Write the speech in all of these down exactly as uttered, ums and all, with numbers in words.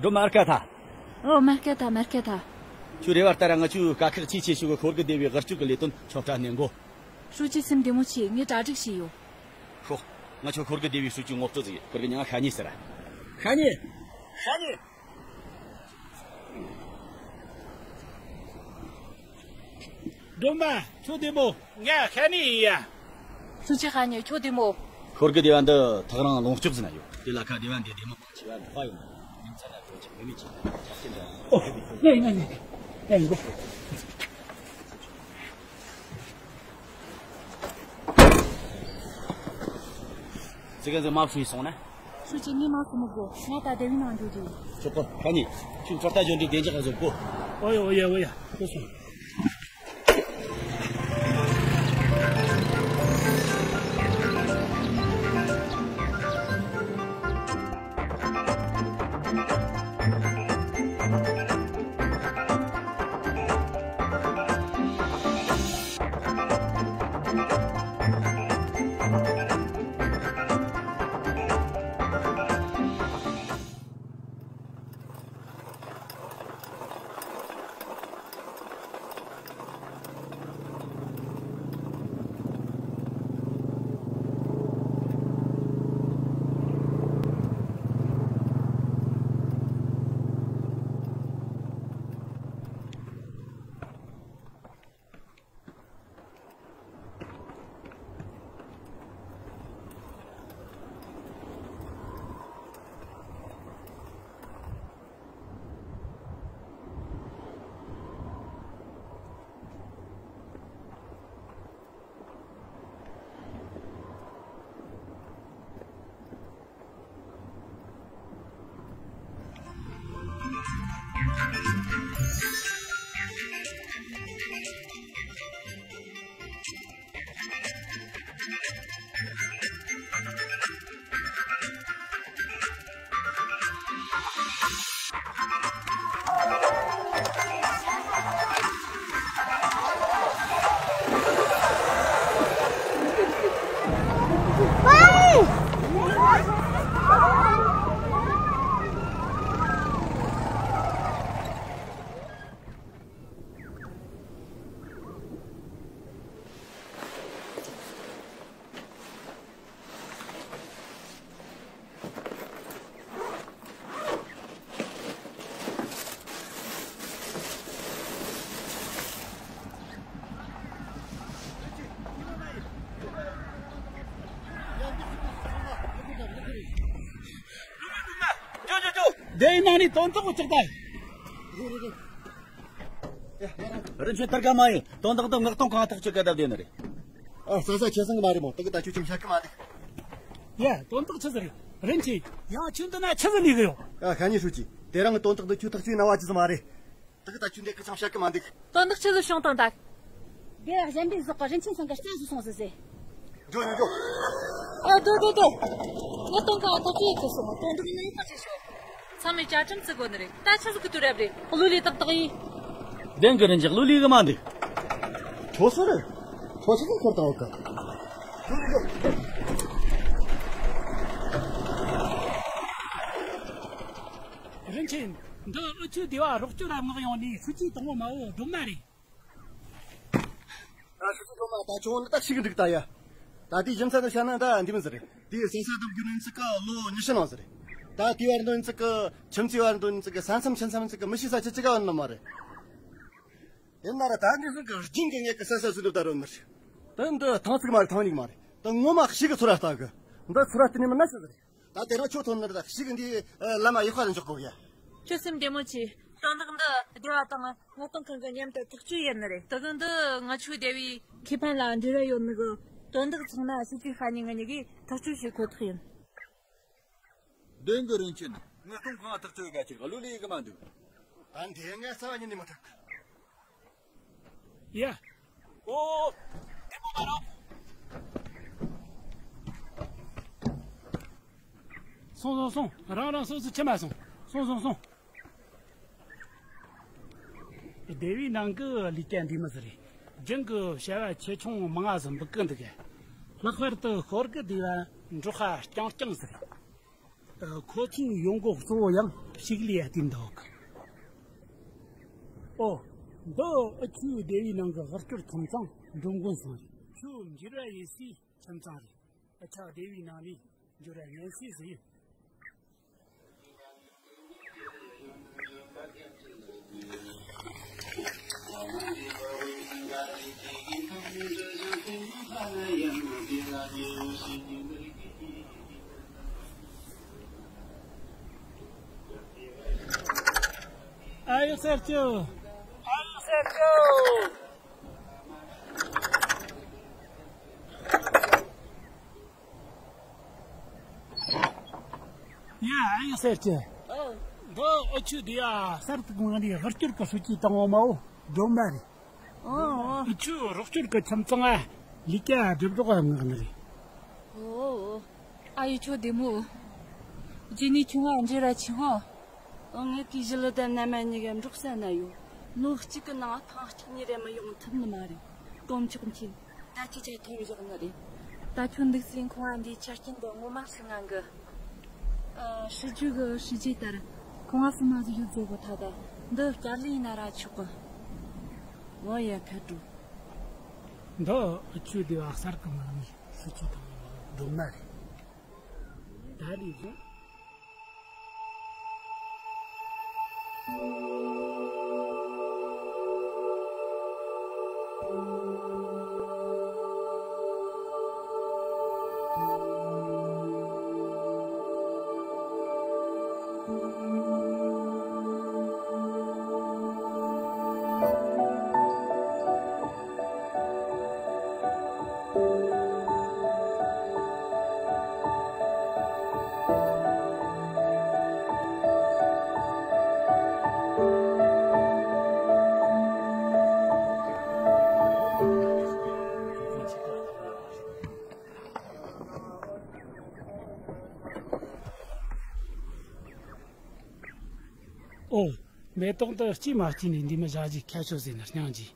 སྒྲོལ་མ། སྐད་ཐ། ཨོ། མ་སྐད་ཐ། མ་སྐད་ཐ། ཁྱོད་རེ་བ་ལྟར་ང་ཚོའི་དཀའ་ཁག་ཆེས་ཆེ་ཤོས་ཀྱི་ཤོར་གི་བསྡད་པའི་འགུལ་སྐྱོད་ཀྱི་ལས་དོན་ཆོག་གྲ་གནང་གོ། ཧྲུའུ་ཅི་སེམས་བདེ་མོ་བྱོས། ངས་གྲ་སྒྲིག་བྱས་ཡོད། ཤོག་ང་ཚོ་ཤོར་གི་བསྡད་པའི་ཧྲུའུ་ཅི་ངོ་སྤྲོད་ཟིག་ཁོ་གི་མྱིང་ང་ཤ་ཉེ་ཟེར། ཤ་ཉེ། ཤ་ཉེ། སྒྲོལ་མ། ཁྱོད་བདེ་མོ། ང་ཤ་ཉེ་ཡིན་ཡ། ཧྲུའུ་ཅི་ཤ་ཉེ། ཁྱོད་བདེ་མོ། ཤོར་གི་བསྡད་པ་འདི་ཐག་རིང་ལུང་སྐྱོབ་ཟིན་ན་ཡོད། དེ་ལ་ཁ་བདེ་བ་འདི་བདེ་མོ་མང་ཆེ་བ་འབྲོག་པ་ཡོད་ན་ཡིན་ཚ་ན་འགྲོ་ཆེ་མི་མི་ཆེ་ཆ་རྐྱེན་འདྲ། ཨོ། ཡ་ཡ་ཡ་ཡ་ཡིན་གོ། ཙི་ག་ཙི་མ་བྱུང་སོང་ན། ཧྲུའུ་ཅི། ངས་མ་སུ་མི་དགོས། ང་ད་སྡེ་བའི་ནང་འགྲོ་རྒྱུ་ཡིན། ཆོག་གོ། ཤ་ཉེ། ཁྱོད་ཚོར་ལྟ་འཇོན་འདྲི་བདེ་འཇགས་བཟོ་གོ། ཨོ་ཡ་ཨོ་ཡ་ཨོ་ཡ། ཤོད་སོང་། དེ་ཡིན་ན་ནི་དོན་དག་ཅིག་ད། རིན་ཆེན་ཐར་ག་མ་ཡིན། དོན་དག་འདི་མངགས་གཏོང་ཁང་ཐག་གཅོད་ག་བསྡད་ནི་རེད། ཨ། ས་ས་ཁྱེད་སང་གི་མ་རེད་མོ། དེ་གི་ད་ཁྱོད་ཅུང་བཤད་གི་མ་འདུག་ཡ། དོན་དག་ཆི་ཟིག་རེད། རིན་ཆེན། ཡང་ཁྱོད་འདི་ན་ཆི་ཟིག་ལས་གི་ཡོད། ཨ། ཤ་ཉེ་ཧྲུའུ་ཅི། དེ་རིང་གི་དོན་དག་འདི་ཁྱོད་ཐག་གཅོད་གནང་བ་ཅི་ཟིག་མ་རེད། དེ་གི་ད་ཁྱོད་འདི་གི་ཅུང་བཤད་གི་མ་འདུག་དོན་དག་ཆི་ཟིག་བྱུང་བཏང་ད། དེ་གཞན་པའི་ཟོག་གི་རིན་ཆེན་ཚང་གི་རྩ་ཟིག་སོང་ཟིག་ཟེ། འགྲོ་འགྲོ་འགྲོ། ཨ། སྡོད་སྡོད་སྡོད། ངས་གཏོང་ག་ཐག་གཅོད་ཡེད་གི་སོང་། གཏོང་འདུག་ནི་ཐག་གཅོད་ཤོག་ཚང་མས་བཅའ་ཁྲིམས་བརྩི་དགོས་ནི་རེད། ད་ཆི་ཟིག་གི་དུས་རབས་རེད། གློ་ལས་ཏག་ཏག་ཡིན། བདེན་གི། རིན་ཆེན། གློ་ལས་གི་མ་འདུག་ཁྱོད་སུ་རེད། ཁྱོད་ཆི་ཟིག་འཁོར་བཏང་ཡོད་གི། རིན་ཆེན། འདི་ཨུ་ཆོའི་སྡེ་བ་རོགས་སྐྱོར་ར་མངགས་ཡོང་ནི་ཧྲུའུ་ཅི་དང་པོ་མ་བོ་སྒྲོལ་མ་རེད། ད་ཧྲུའུ་ཅི་སྒྲོལ་མ། ད་ཁྱོད་ནི་ད་ཤི་གི་འདུག་ད་ཡ། ད་དེའི་རྒྱུ་མཚན་དེ་བཤད་ན་ད་འདི་མོ་ཟིག་རེད། དེའི་ས་ས་བསྡོམས་རྒྱུ་ནི་ཚིག་ག་ལོ་ཉི་ཤུ་ནང་ཟིག་རེད། ད་དེའི་བར་དུ་ནི་ཚིག་ག་ཁྱིམ་མཚེས་བར་དུ་ནི་ཚིག་ག་ས་མཚམས་ཁྱིམ་མཚམས་ཚིག་ག་མི་ཤེས་ས་ཆ་ཅི་ག་བ་ནི་མ་རེད། ཡིན་ན་ར་ད་འདི་ཧྲུའུ་གི་རྒྱུན་གི་ངེད་གི་ས་ས་ཟིག་འདུག་ད་རོ་མི་རེད། ད་འདི་ཐང་ཚིག་མ་རེད། ཐང་ཉིག་མ་རེད། ད་ངོ་མ་ཤི་གི་ཚོར་ར་ལྟ་གི། འདི་ཚོར་ར་དེ་ནི་མི་ན་ཤི་ཟིག་རེད། ད་དེ་རིང་ཁྱོད་ཐོན་ནི་རེད། ད་ཤི་གི་འདི་ལམ་མ་ཡག་པ་ར་འཇོག་གོ་གི་ཡ། ཁྱོད་སེམས་བདེ་མོ་བྱོས། དོན་དག་འདི་སྡེ་བ་དང་མངགས་གཏོང་ཁང་གི་མཉམ་དུ་ཐག་གཅོད་ཡིན་ནི་རེད། དེ་གི་འདི་ང་ཆོའི་སྡེ་བའི་ཁེ་ཕན་ལ་འབྲེལ་བ་ཡོད་ནི་གི་དོན་དག་ཚང་ན་ཧྲུའུ་ཅི་ཧྲ་ཉི་ང་གཉིས་ཀྱིས་ཐག་གཅོད་བྱེད་ཁོ་ཐག་ཡིན། བདེན་གི། རིན་ཆེན། མངགས་གཏོང་ཁང་ཐག་གཅོད་ག་ཅིག་གློ་ལས་གི་མ་འདུག་ད་འདི་ངས་རྩ་བ་ཉིད་ནས་མི་ཐུབ། ཡ། ཨོ། སོང་སོང་སོང་། རང་རང་སོ་སོ་ཁྱིམ་མ་སོང་། སོང་སོང་སོང་། སྡེ་བའི་ནང་གི་ལས་ཀ་འདི་མོ་ཟིག་རེད། རྒྱུན་གི་བྱ་བ་ཆེ་ཆུང་མང་ང་ཟིག་འབུད་གི་འདུག་ག་ལྷག་པར་དུ་ཧོར་གི་སྡེ་བ་འབྲོག་པ་རྐྱང་རྐྱང་ཟིག་རེད། ཨ། ཁོ་ཚོའི་ཡོང་སྒོ་གཙོ་བོ་ཡང་ཕྱུགས་ལས་ཡ་དེ་འདུག་ཨོ། འདི་ཨུ་ཆོའི་སྡེ་བའི་ནང་གི་དབུལ་སྐྱོར་ཁྱིམ་ཚང་འགྲོ་མགོན་ཚང་རེད། ཁྱོད་འགྱུར་བ་ཡེད་སའི་ཁྱིམ་ཚང་རེད། ཨུ་ཆོ་སྡེ་བའི་ནང་ནས་འགྱུར་བ་ཡོང་སའི་ཟིག་ཡིན། ཨ་ཡོ་སེར་སྐྱོ། ཨ་ཡོ་སེར་སྐྱོ། ཡ། ཨ་ཡོ་སེར་སྐྱོ། ཨོ། འདི་ཨུ་ཆོའི་སྡེ་བ་གསར་དུ་མངགས་ནས་དབུལ་སྐྱོར་གི་ཧྲུའུ་ཅི་དང་པོ་མ་བོ་སྒྲོལ་མ་རེད། ཨོ། ཨུ་ཆོའི་རོགས་སྐྱོར་གི་ཁྱིམ་ཚང་ང་ལས་ཀ་སྒྲུབ་རོགས་མངགས་ནི་རེད། ཨོ། ཨ་ཡོ་ཁྱོད་བདེ་མོ། རྗེས་ནས་ཁྱོད་ང་འབྲེལ་བ་བྱེད་ཧོ། ཨོ། ངེད་ཀྱི་ཞི་ལི་དང་མནའ་མ་གཉིས་ཀ་འབྲོག་ས་ན་ཡོད། ལོ་གཅིག་གི་ནང་ཐེངས་གཅིག་གཉིས་རེ་མ་ཡོང་ཐུབ་ནི་མ་རེད། དཀོན་མཆོག་མཁྱེན། ད་ཅི་བྱས་ཐོན་བཞག་ནི་རེད། ད་ཁྱོད་འདུག་སའི་ཁང་བ་འདིའི་ཆ་རྐྱེན་འདི་ངོ་མ་ཧྲིལ་ང་གི། ཨ། ཧྲིལ་རྒྱུ་གི་ཧྲིལ་རྒྱུ་ལྟར་ཁང་བ་གསུམ་མ་ཟིག་ཡོད་ཟེར་གོ། ད་ད་འདི་བསྐྱར་ལེན་ཡིན་ན་ར་ཆོག་གི། འོ་ཡ། ཐད་འགྲོ། འདི་ཨུ་ཆོའི་སྡེ་བ་གསར་གི་མངགས་ནི་ཧྲུའུ་ཅི་དང་སྒྲོལ་མ་རེད། ད་ནས་བཟུང་། ཨོ། མེ་ཏོག་འདི་སྐྱེས་མ་སྐྱེས་ནས་འདི་མི་བཞག་རྒྱུ་ཁྱད་ཆོས་ཟེར་ན་སྙིང་རྗེ།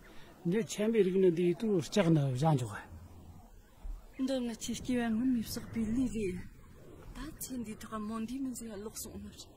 འདི་ཆེན་པོའི་རིགས་ནི་འདི་ཡིད་དུ་ལྕགས་ནི་བཞག་འཇོག་ག་འདི་ང་ཆེ་སྐྱེ་བ་སྔོན་མའི་བསགས་པའི་ལས་རེད། ད་ཚེ་འདིའི་ཐོག་མོ་འདི་མི་ཟིག་ལོག་སོང་ནི་རེད།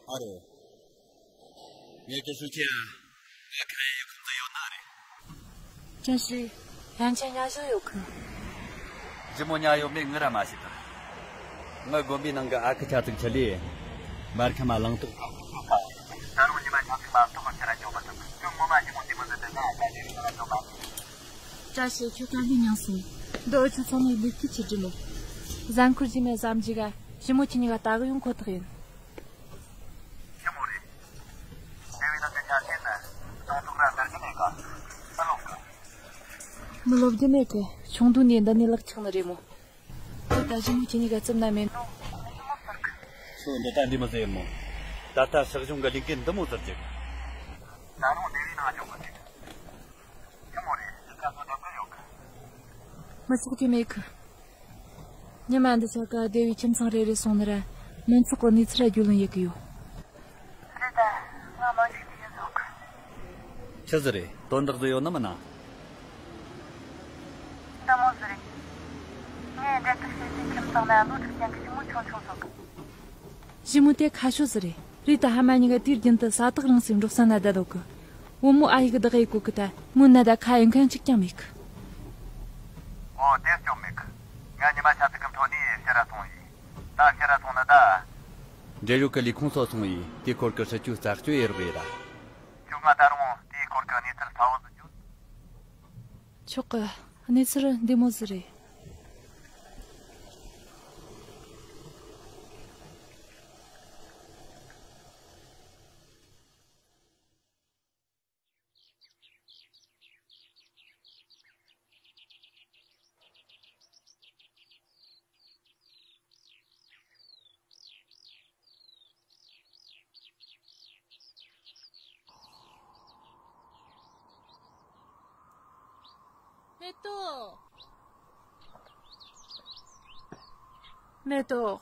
ཨ་རོ། ངས་ཀི་སུ་ཆེ་ཨ། ངས་ཁ་ཡི་ཁོང་ཚོ་ཡོད་ན་རེད། བཀྲ་ཤིས། ཡང་ཆེ་ཉ་ཞོ་ཡོད་གི་ཞི་མོ་ཉ་ཡོད་མེད་ངི་ར་མ་ཤེས་གི་ངི་དགོན་པའི་ནང་གི་ཨ་ཁུ་ཆ་ཚིག་ཆི་ལི། མར་ཁ་མ་ལང་ཏོག་ད་རུང་ཉི་མ་ཆ་ཚིག་མ་ཏོག་ཁྱེད་ར་འཇོག་པ་དང་ཁྱོད་ངོ་མ་ཞི་མོ་འདི་མོ་འདི་དེ་ན་ད་ཞི་རི་ང་འཇོག་པ། བཀྲ་ཤིས། ཁྱོད་ག་འདི་མྱངས་སོང་། འདི་ཨུ་ཆུ་ཚང་མའི་ལུས་ཀྱི་ཆི་འདྲི་མོ། གཟའ་འཁོར་རྗེས་མའི་གཟའ་མཇུག་ག་ཞི་མོ་ཁྱེད་གཉིས་ཀ་ལྟ་གི་ཡོང་ཁོ་ཐག་ཡིན། ཞི་མོ་རེད། དེ་བས་ན་དེ་ཉག་ཤེས་ན་སྟོང་ཐུག་ར་འདར་གྱི་མེད་ཀ་ཨ་ལོག་ག་མི་ལོབས་རྒྱུ་མེད་གི་ཆུང་དུས་ནས་འདི་ནས་ལག་ཆགས་ནི་རེད་མོ། ད་ཞི་མོ་ཁྱེད་གཉིས་ཀ་རྩིབ་ན་མེད་ནོ། ཁྱོད་འདི་ལྟ་འདི་མི་ཟེར་མོ། ད་ལྟ་ཕྱག་གཞུང་གི་ལས་འགན་འདི་མོ་ཟེར་གྱི། ད་རུང་སྡེ་བའི་ནང་འཇོག་གི་རེད། ཆི་མོ་རེད་འདི་ཁ་སང་འགྲོ་གི་ཡོད་གི་མི་ཚོགས་ཀྱི་མེད་གི་ཉི་མ་འདི་ཆ་ག་སྡེ་བའི་ཁྱིམ་ཚང་རེ་རེ་སོང་ནི་ར་མི་ཚོགས་ཀྱི་གནས་ཚུལ་ར་རྒྱུས་ལོན་ཡེ་གི་ཡོད། རེད་ད། ང་མ་ཞིག་དེ་ཡིན་ཟོག་ཆི་ཟིག་རེད། དོན་དག་ཟིག་ཡོད་ནི་མིན་ན། འདི་མོ་ཟིག་རེད། ངས་འབྲེལ་གཏུག་བྱས་ཏེ་ཁྱིམ་ཚང་ན་བློ་གྲོས་ཅན་གྱི་ཞི་མོ་ཆུང་ཆུང་ཟོག་ཞི་མོ་དེ་ཁ་ཤོ་ཟིག་རེད། རེད་ད་ཕ་མ་གཉིས་ཀ་དུས་རྒྱུན་དུ་ས་ཐག་རིང་སའི་འབྲོག་ས་ན་བསྡད་ཡོད་གི་བུ་མོ་ཨ་ཡེ་གི་བདག་ཡེ་གོ་གི་ད་སྔོན་ན་ད་ཁ་ཡེ་མཁན་གཅིག་ཀྱང་མེད་གི་ཨོ་དེ་སྐྱོན་མེད་གི་ང་ཉི་མ་ཆ་ཚིག་གི་འཕྲོ་ནས་ཕྱིར་ར་སོང་ཡིན། ད་ཕྱིར་ར་སོང་ན་ད། འབྲེལ་ཡོད་ཀྱི་ལས་ཁུངས་སོགས་སོང་ཡིས་དེའི་སྐོར་གྱི་སྲིད་ཇུས་རྩད་གཅོད་ཡེ་རོགས་ཡེ་ར། ཁྱོད་ང་ད་རུང་དེའི་སྐོར་གྱི་གནས་ཚུལ་གསལ་བོ་ཟིག་བརྗོད། ཆོག་གི་གནས་ཚུལ་འདི་མོ་ཟིག་རེད། མེ་ཏོག་མེ་ཏོག་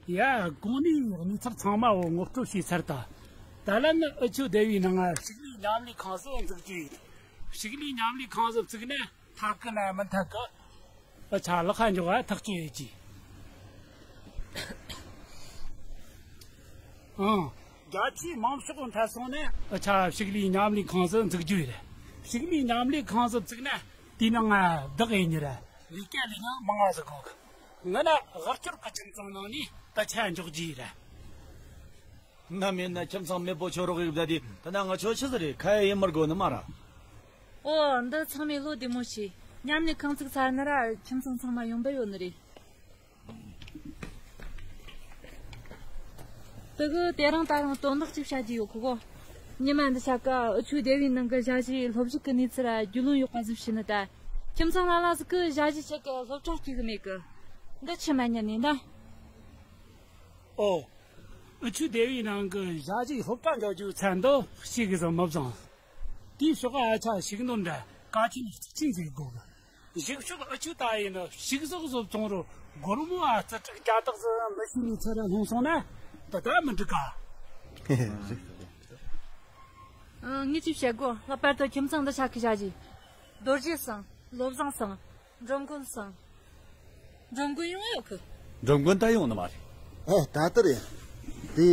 ཡ། གོང་ནས་གནས་ཚུལ་ཚང་མ་བོ་ངོ་སྤྲོད་བྱས་ཚར་ད། ད་ལན་ཨུ་ཆུ་སྡེ་བའི་ནང་ཕྱུགས་ལས་མཉམ་ལས་ཁང་ཟིག་འཛུགས་རྒྱུ་ཡིན། ཕྱུགས་ལས་མཉམ་ལས་ཁང་ཟིག་བཙུགས་ན་ཐབས་ཀི་ན་མི་འཐད་གི་ཨུ་ཆ་ལག་ཁ་འཇོག་ག་ཐག་གཅོད་ཡེ་རྒྱུ། ཨང་། རྒྱ་ཆེའི་མང་ཤོས་འཐད་སོང་ན་ཨུ་ཆ་ཕྱུགས་ལས་མཉམ་ལས་ཁང་ཟིག་འཛུགས་རྒྱུ་ཡིན། ཕྱུགས་ལས་མཉམ་ལས་ཁང་ཟིག་བཙུགས་ན་དེའི་ནང་བདག་ཡིན་ནི་ར་ལས་ཀ་ལས་ཡང་མང་ང་ཟིག་དགོས་གི་ང་ན་དབུལ་སྐྱོར་གི་ཁྱིམ་ཚང་ནང་ནས་ད་ཆ་འཇོག་རྒྱུ་ཡིན་ར། ང་མེད་ན་ཁྱིམ་ཚང་མེད་པོ་ཆོ་རོགས་ཡིག་བསྡད་དེ་ད་ན་ང་ཆོ་ཆི་ཟིག་རེད་ཁ་ཡ་ཡིན་མི་དགོས་ནི་མ་ར། ཨོ་འདི་ཚང་མས་བློ་བདེ་མོ་བྱོས། མཉམ་ནས་ཁང་བཙུགས་ཚར་ན་ར་ཁྱིམ་ཚང་ཚང་མ་ཡོང་འབབ་ཡོད་ནི་རེད། དེ་གི་དེ་རིང་ད་རུང་དོན་དག་ཅིག་བཤད་རྒྱུ་ཡོད་གི་གོ་ཉི་མ་འདི་ཆ་ག་ཨུ་ཆུ་སྡེ་བའི་ནང་གི་ཞ་ཞིའི་སློབ་ཞུགས་ཀྱི་གནས་ཚུལ་ར་རྒྱུས་ལོན་ཡོད་པ་ཟིག་བྱས་ནི་ད། ཁྱིམ་ཚང་ལ་ལ་ཟིག་གི་ཞ་ཞི་ཆེ་གི་སློབ་གྲྭ་སྐྱེ་གི་མེད་གི། འདི་ཆི་མ་ཉན་ནི་ན། ཨོ། ཨུ་ཆུ་སྡེ་བའི་ནང་གི་ཞ་ཞི་སློབ་གྲྭ་འཇོག་རྒྱུའི་ཚད་འདི་ཤེས་གི་ཟིག་མི་བཟང་། དེའི་ཕྱོགས་ཨ་ཆ་ཞིག་འདོན་འདྲ་ཀ་ཆེན་གཅིག་ཅིང་ཟིག་དགོ་གི། གཞུག་ཕྱོགས་ཨུ་ཆུ་ད་ཡིན་ནི་ཞིག་ཟོག་ཟོག་བཙོང་རོ་སྒོར་མོ་ཨ་རྩི་དྲུག་བརྒྱ་དག་ཟིག་མི་ཤེས་ནི་ཚེ་ར་ལྷུང་སོང་ན་ད་ད་མི་འགྲིག་ག། ཨ། ངས་ཅིག་བཤད་དགོ། ལྷག་པར་དུ་ཁྱིམ་ཚང་འདི་ཆ་གི་ཞ་ཞི། རྡོ་རྗེ་བསང་། བློ་བཟང་བསང་། འགྲོ་མགོན་བསང་། འགྲོ་མགོན་ཡོང་ཡོད་གི། འགྲོ་མགོན་ད་ཡོང་ནི་མ་རེད། ཨེ། ད་ལྟར་ཡ། དེ།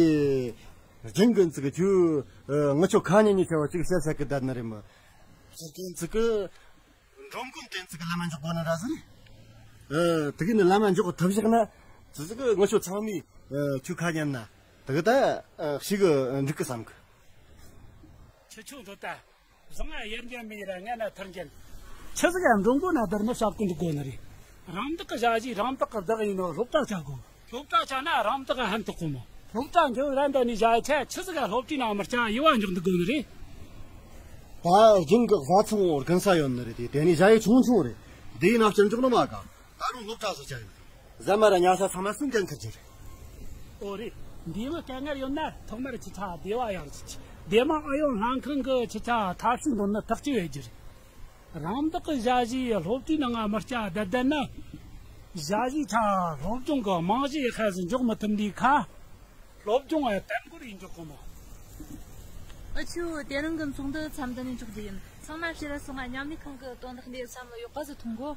རྒྱུན་གི་ཚིག་ཁྱོད། ཨ། ངི་ཆོ་ཁ་ཉན་ཉི་ཆ་བ་ཅིག་བཤད་ས་གི་བསྡད་ནི་རེད་མོ། རྒྱུན་གི་ཚིག་གི། འགྲོ་མགོན་བསྟན་ཚིག་གི་ལམ་མ་འཇོག་དགོ་ནི་ར་ཟིན། ཨ། དེ་གི་ནི་ལམ་མ་འཇོག་ཐུབ་བཞག་ན། ཙི་ཙི་གི་ངི་ཆོ་ཚང་མས། ཨ། ཁྱོད་ཁ་ཉན་ན། དེ་གི་ད། ཨ། ཞིག་གི་འགྲིག་གི་བསམ་གི། ཁྱེད་ཆོ་འདི་ལྟ། བཟང་ང་ཡར་འགྱེལ་མི་ཡི་ར་ང་ན་ཐར་འགྱེལ། ཆི་ཟིག་ཡང་འགྲོ་མགོ་ན་བསྡར་ནི་ཞབས་ཀུན་འདུག་དགོ་ནི་རེད། རང་བདག་གི་ཞ་ཞི་རང་བདག་གི་བདག་ཡིན་ནོ་སློབ་གྲྭ་ཆ་དགོ། སློབ་གྲྭ་ཆ་ན་རང་བདག་གི་ཧན་ཐོག་གོ་མོ། སློབ་གྲྭ་འགྱོ་ར་འདི་ནི་ཞ་ཆ་ཆི་ཟིག་ཡང་སློབ་གྲྭའི་ནང་མི་སྐྱ་ཡི་བ་འཇོག་འདུག་དགོ་ནི་རེད། ད་རྒྱུན་གི་བཟའ་ཚང་འོར་གན་ས་ཡོད་ནི་རེད། དེ་དེ་ནི་ཞ་ཡི་ཆུང་ཆུང་རེད། འདི་ཡིན་ན་སྤྱི་འཇོག་ནི་མ་ག། ད་རུང་སློབ་གྲྭ་སུ་ཆ་ཡོད། ཟ་མ་ར་ཉལ་ས་ཚང་མ་སུ་འགན་འཁུར་རྒྱུ་རེད། ཨོ་རེད། འདི་མི་དཀའ་ངལ་ཡོད་ན་ཐོག་མར་ཆི་ཆ་བདེ་བ་ཡག་ཆི་ཆི། བདེ་མ་ཨ་ཡོང་ལྷན་ཁང་གི་ཆི་ཆ་ཐབས་ཤེས་འདོན་ནི་ཐག་གཅོད་ཡོད་རྒྱུ་རེད། རང་བདག་གི་ཞ་ཞིའི་སློབ་གྲྭའི་ནང་ང་མི་སྐྱ་བསྡད་བསྡད་ན། ཞ་ཞིའི་ཆ་སློབ་སྦྱོང་གི་རྨང་གཞི་ཡི་ཁ་ཟིག་འཇོག་མི་ཐུབ་འདིའི་ཁ། སློབ་སྦྱོང་ཨ་བརྟན་པོར་ཡིན་འཇོག་གོ་མོ། ཨ་ཆུ་དེ་རིང་གི་ཚོགས་འདུ་མཚམས་འདི་ནས་འཇོག་རྒྱུ་ཡིན། ཚང་མ་ཕྱི་ར་སོང་ང་མཉམ་ལས་ཁང་གི་དོན་དག་འདི་བསམ་བློ་ཡག་པ་ཟིག་ཐོངས་གོ།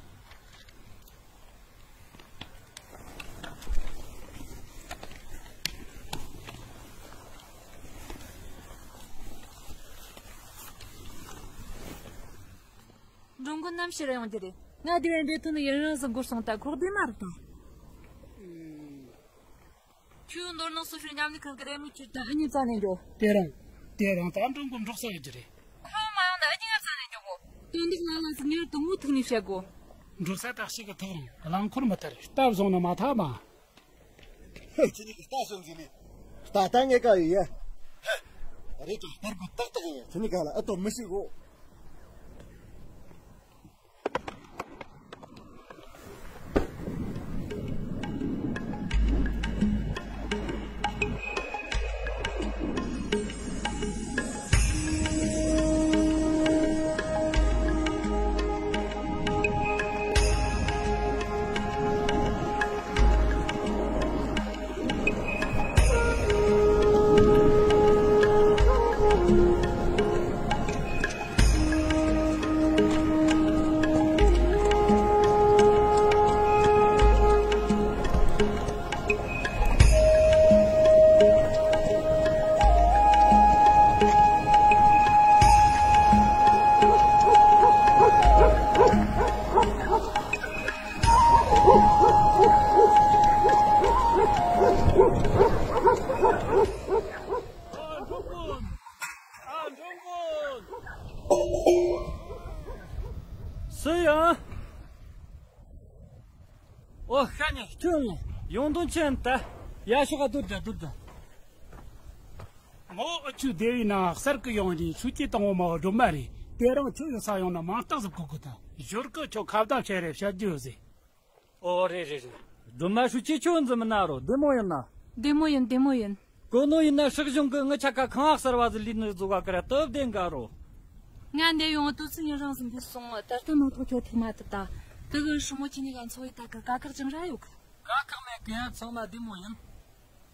འགྲོ་མགོན་ནམ་ཕྱིར་ཡོང་རྒྱུ་རེད། ང་དེ་བས་འདྲེ་ཐོན་ནས་ཡུན་རིང་ཟིག་འགོར་སོང་། ད་ཁོག་བདེ་མ་རེད་ད། ཁྱོད་མདོར་ན་སོ་སོའི་མཉམ་ལས་ཁང་གི་རེ་མོ་ཁྱེར་ད་ཨ་ནི་རྩ་ནས་འགྲོ། དེ་རིང་། དེ་རིང་ད་འགྲོ་མགོན་འབྲོག་ས་ཡོད་རྒྱུ་རེད། ཁོ་མ་ཡོང་ན་ཨ་ནི་ང་རྩ་ནས་འགྲོ་གོ། དོན་དག་ལ་ལ་ཟིག་ངས་དུང་བོ་ཐུག་ནས་བཤད་གོ། འབྲོག་ས་ད་ཞིག་གི་ཐག་རིང་རླངས་འཁོར་མི་ཐར། སྟབས་བཟང་ན་མ་ཐག་མ། ཧེ། ཁྱེད་གཉིས་ཀྱི་རྟ་སོན་ཟིན་ནི། རྟ་རྟ་ངས་ཀ་ཡོད་ཡ། ཧེ། རེད་དྲ་སྟར་གོ་ཏག་ཏག་ཡིན། ཁྱེད་གཉིས་ཀ་ལ་ཨ་ཏོ་མི་ཤེས་གོ། ཨ་འགྲོ་མགོན། ཨ་འགྲོ་མགོན། སུ་ཡང་། ཨོ་ཤ་ཉེ་ཁྱོད་ཡོང་དོན་ཆེན་ད། ཡ་ཤོག་ག་སྡོད་ད་སྡོད་ད། ངོ་ཨུ་ཆུ་སྡེ་བའི་ནང་གསར་གི་ཡོང་རིང་ཧྲུའུ་ཅི་དང་འོ་མ་བ་སྒྲོལ་མ་རེད། དེ་རིང་ཁྱོད་ཡོད་ས་ཡོང་ན་མང་རྟགས་ཟིག་གོ་གི་ད། ཞོར་གི་ཁྱོད་ཁ་བརྡ་བྱས་རེ་བཤད་རྒྱུ་ཡོད་ཟེ། ཨོ་རེད་རེད་རེད། སྒྲོལ་མ་ཧྲུའུ་ཅི་ཁྱོད་འཛིན་མི་ན་རོ། བདེ་མོ་ཡིན་ན། བདེ་མོ་ཡིན་བདེ་མོ་ཡིན། གོ་ནོ་ཡིན་ན་སྲིད་གཞུང་གི་ངི་ཆ་ཀ་ཁང་ཨ་གསར་བ་ཟིག་ལས་ནི་བཟོ་བ་ཀ་ར་སྟབས་བདེ་འགའ་རོ། ང་འདི་ཡོང་དུས་ཚོད་ཡུན་རིང་ཟིག་འགོར་སོང་། ད་ལྟ་མང་ཐོག་ཁྱོད་ཐུག་མ་ཐུབ་ད། དེ་གི་སྲིང་མོ་ཁྱེད་གཉིས་ཀ་འཚོ་བའི་ད་གི་དཀའ་ཁག་ཅང་ར་ཡོད་གི། དཀའ་ཁག་མེད་གི་ཡ། ཚང་མ་བདེ་མོ་ཡིན།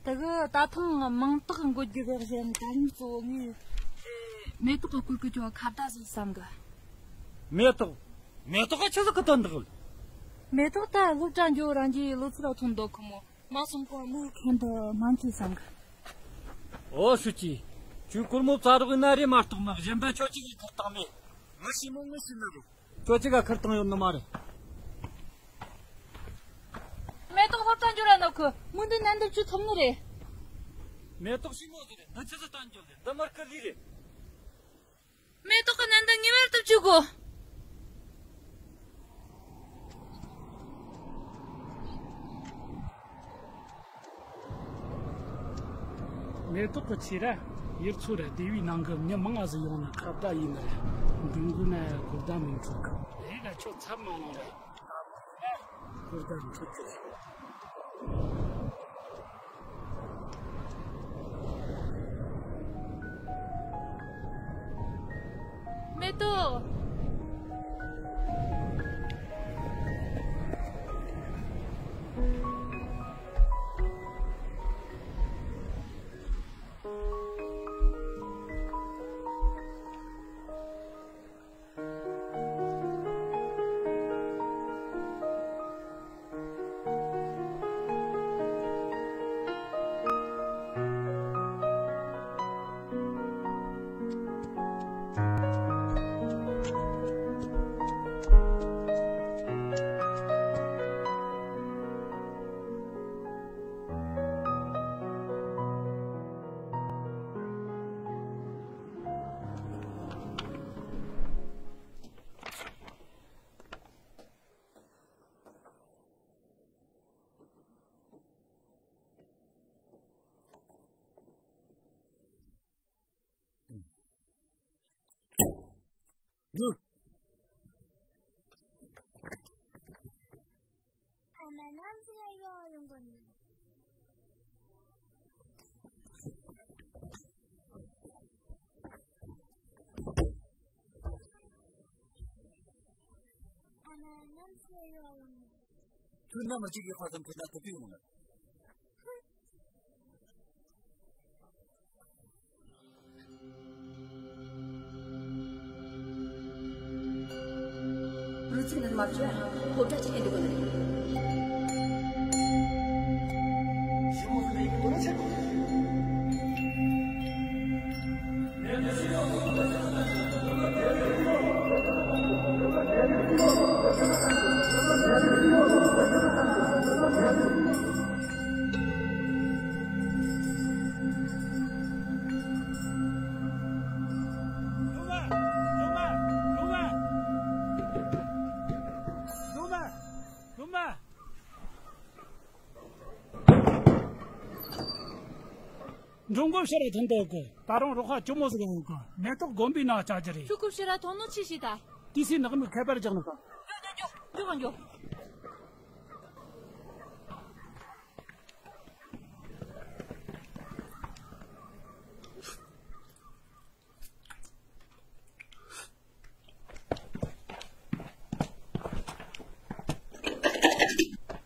དེ་གི་ད་ཐེངས་མིང་རྟགས་འགོད་རྒྱུ་གི་གཞན་ད་རིང་གཙོ་བོ་ངས་མེ་ཏོག་གི་སྐོར་གི་ཁྱོད་ཁ་བརྡ་ཟིག་བསམ་གི། མེ་ཏོག་མེ་ཏོག་ག་ཆི་ཟིག་གི་དོན་དག་ལ། མེ་ཏོག་ད་སློབ་གྲྭ་འགྱོ་རང་གི་ལོ་ཚོད་ལ་ཐོན་འདུག་ཁོ་མོ། མ་སོང་གོང་མོའི་ཁེན་དུ་མ་འཁྱེར་བསམ་གི། ཨོ་ཧྲུའུ་ཅི། ཁྱོད་སྒོར་མོ་བཙལ་རོགས་ཡིན་ན་རེད་མ་གཏོགས་ན་གཞན་པ་ཁྱོད་ཅིག་གིས་ཁུར་བཏང་མེད། ངི་ཤི་མོ་ངི་ཤི་ནི་རེད། ཁྱོད་ཅིག་ག་ཁུར་བཏང་ཡོད་ནི་མ་རེད། མེ་ཏོག་སློབ་གྲྭ་འགྱོ་ར་ནོ་ཁུ་མུ་འདི་ནན་འདི་བཅུ་ཐོབ་ནི་རེད། མེ་ཏོག་ཤི་མོ་ཟིག་རེད། འདི་ཆི་ཟིག་བཏང་འགྱོ་རེད། འདི་མར་ཁུ་ལི་རེད། མེ་ཏོག་གི་ནན་འདི་ངེས་པར་དུ་བཅུག་གོ། མེ་ཏོག་གི་ཆེ་ར་ཡུལ་ཚོ་ར་སྡེ་བའི་ནང་གི་མྱི་མང་ང་ཟིག་ཡོང་ན་ཁ་བརྡ་ཡིན་ནི་རེད། འགྲུལ་འགོ་ན་གོ་བརྡ་མི་འཕྲོད་གི། རེད་ལ་ ཁྱོད་ཚབ་མ་གནང་ར། ཁོ་ད་འཁྲུག་ཁྱོད། མེ་ཏོག་ཨ་མ་ནམ་ཟེར་ཡོང་ཡོང་གོ་ནི། ཨ་མ་ནམ་ཟེར་ཡོང་ཡོང་ནི། ཁྱོད་ནམ་གཅིག་གི་ཁ་སང་ཁོ་ན་ཐུག་གི་ཡོང་ལ། རུ་ཚིག་ནི་མ་བཅོས་སློབ་གྲྭ་ཆེ་འདུག་གི་རེད། སློབ་མ། སློབ་མ། སློབ་མ། སློབ་མ། སློབ་མ། འགྲོ་མགོན་ཕྱིར་ར་ཐོན་དུ་གོ། ད་རུང་རོགས་ཁ་ཅུང་མོ་ཟིག་ཡོང་གོ། མེ་ཏོག་དགོན་པའི་ནང་བཅར་རྒྱུ་རེད། ཁྱོད་ཁོ་ཕྱིར་ར་ཐོན་ནོ་ཆི་ཞིག་ད། ཏི་སི་ནག་མི་ཁ་པར་རྒྱག་ནོ་ག། འགྱོ་འགྱོ་འགྱོ། འགྱོ་ག་འགྱོ།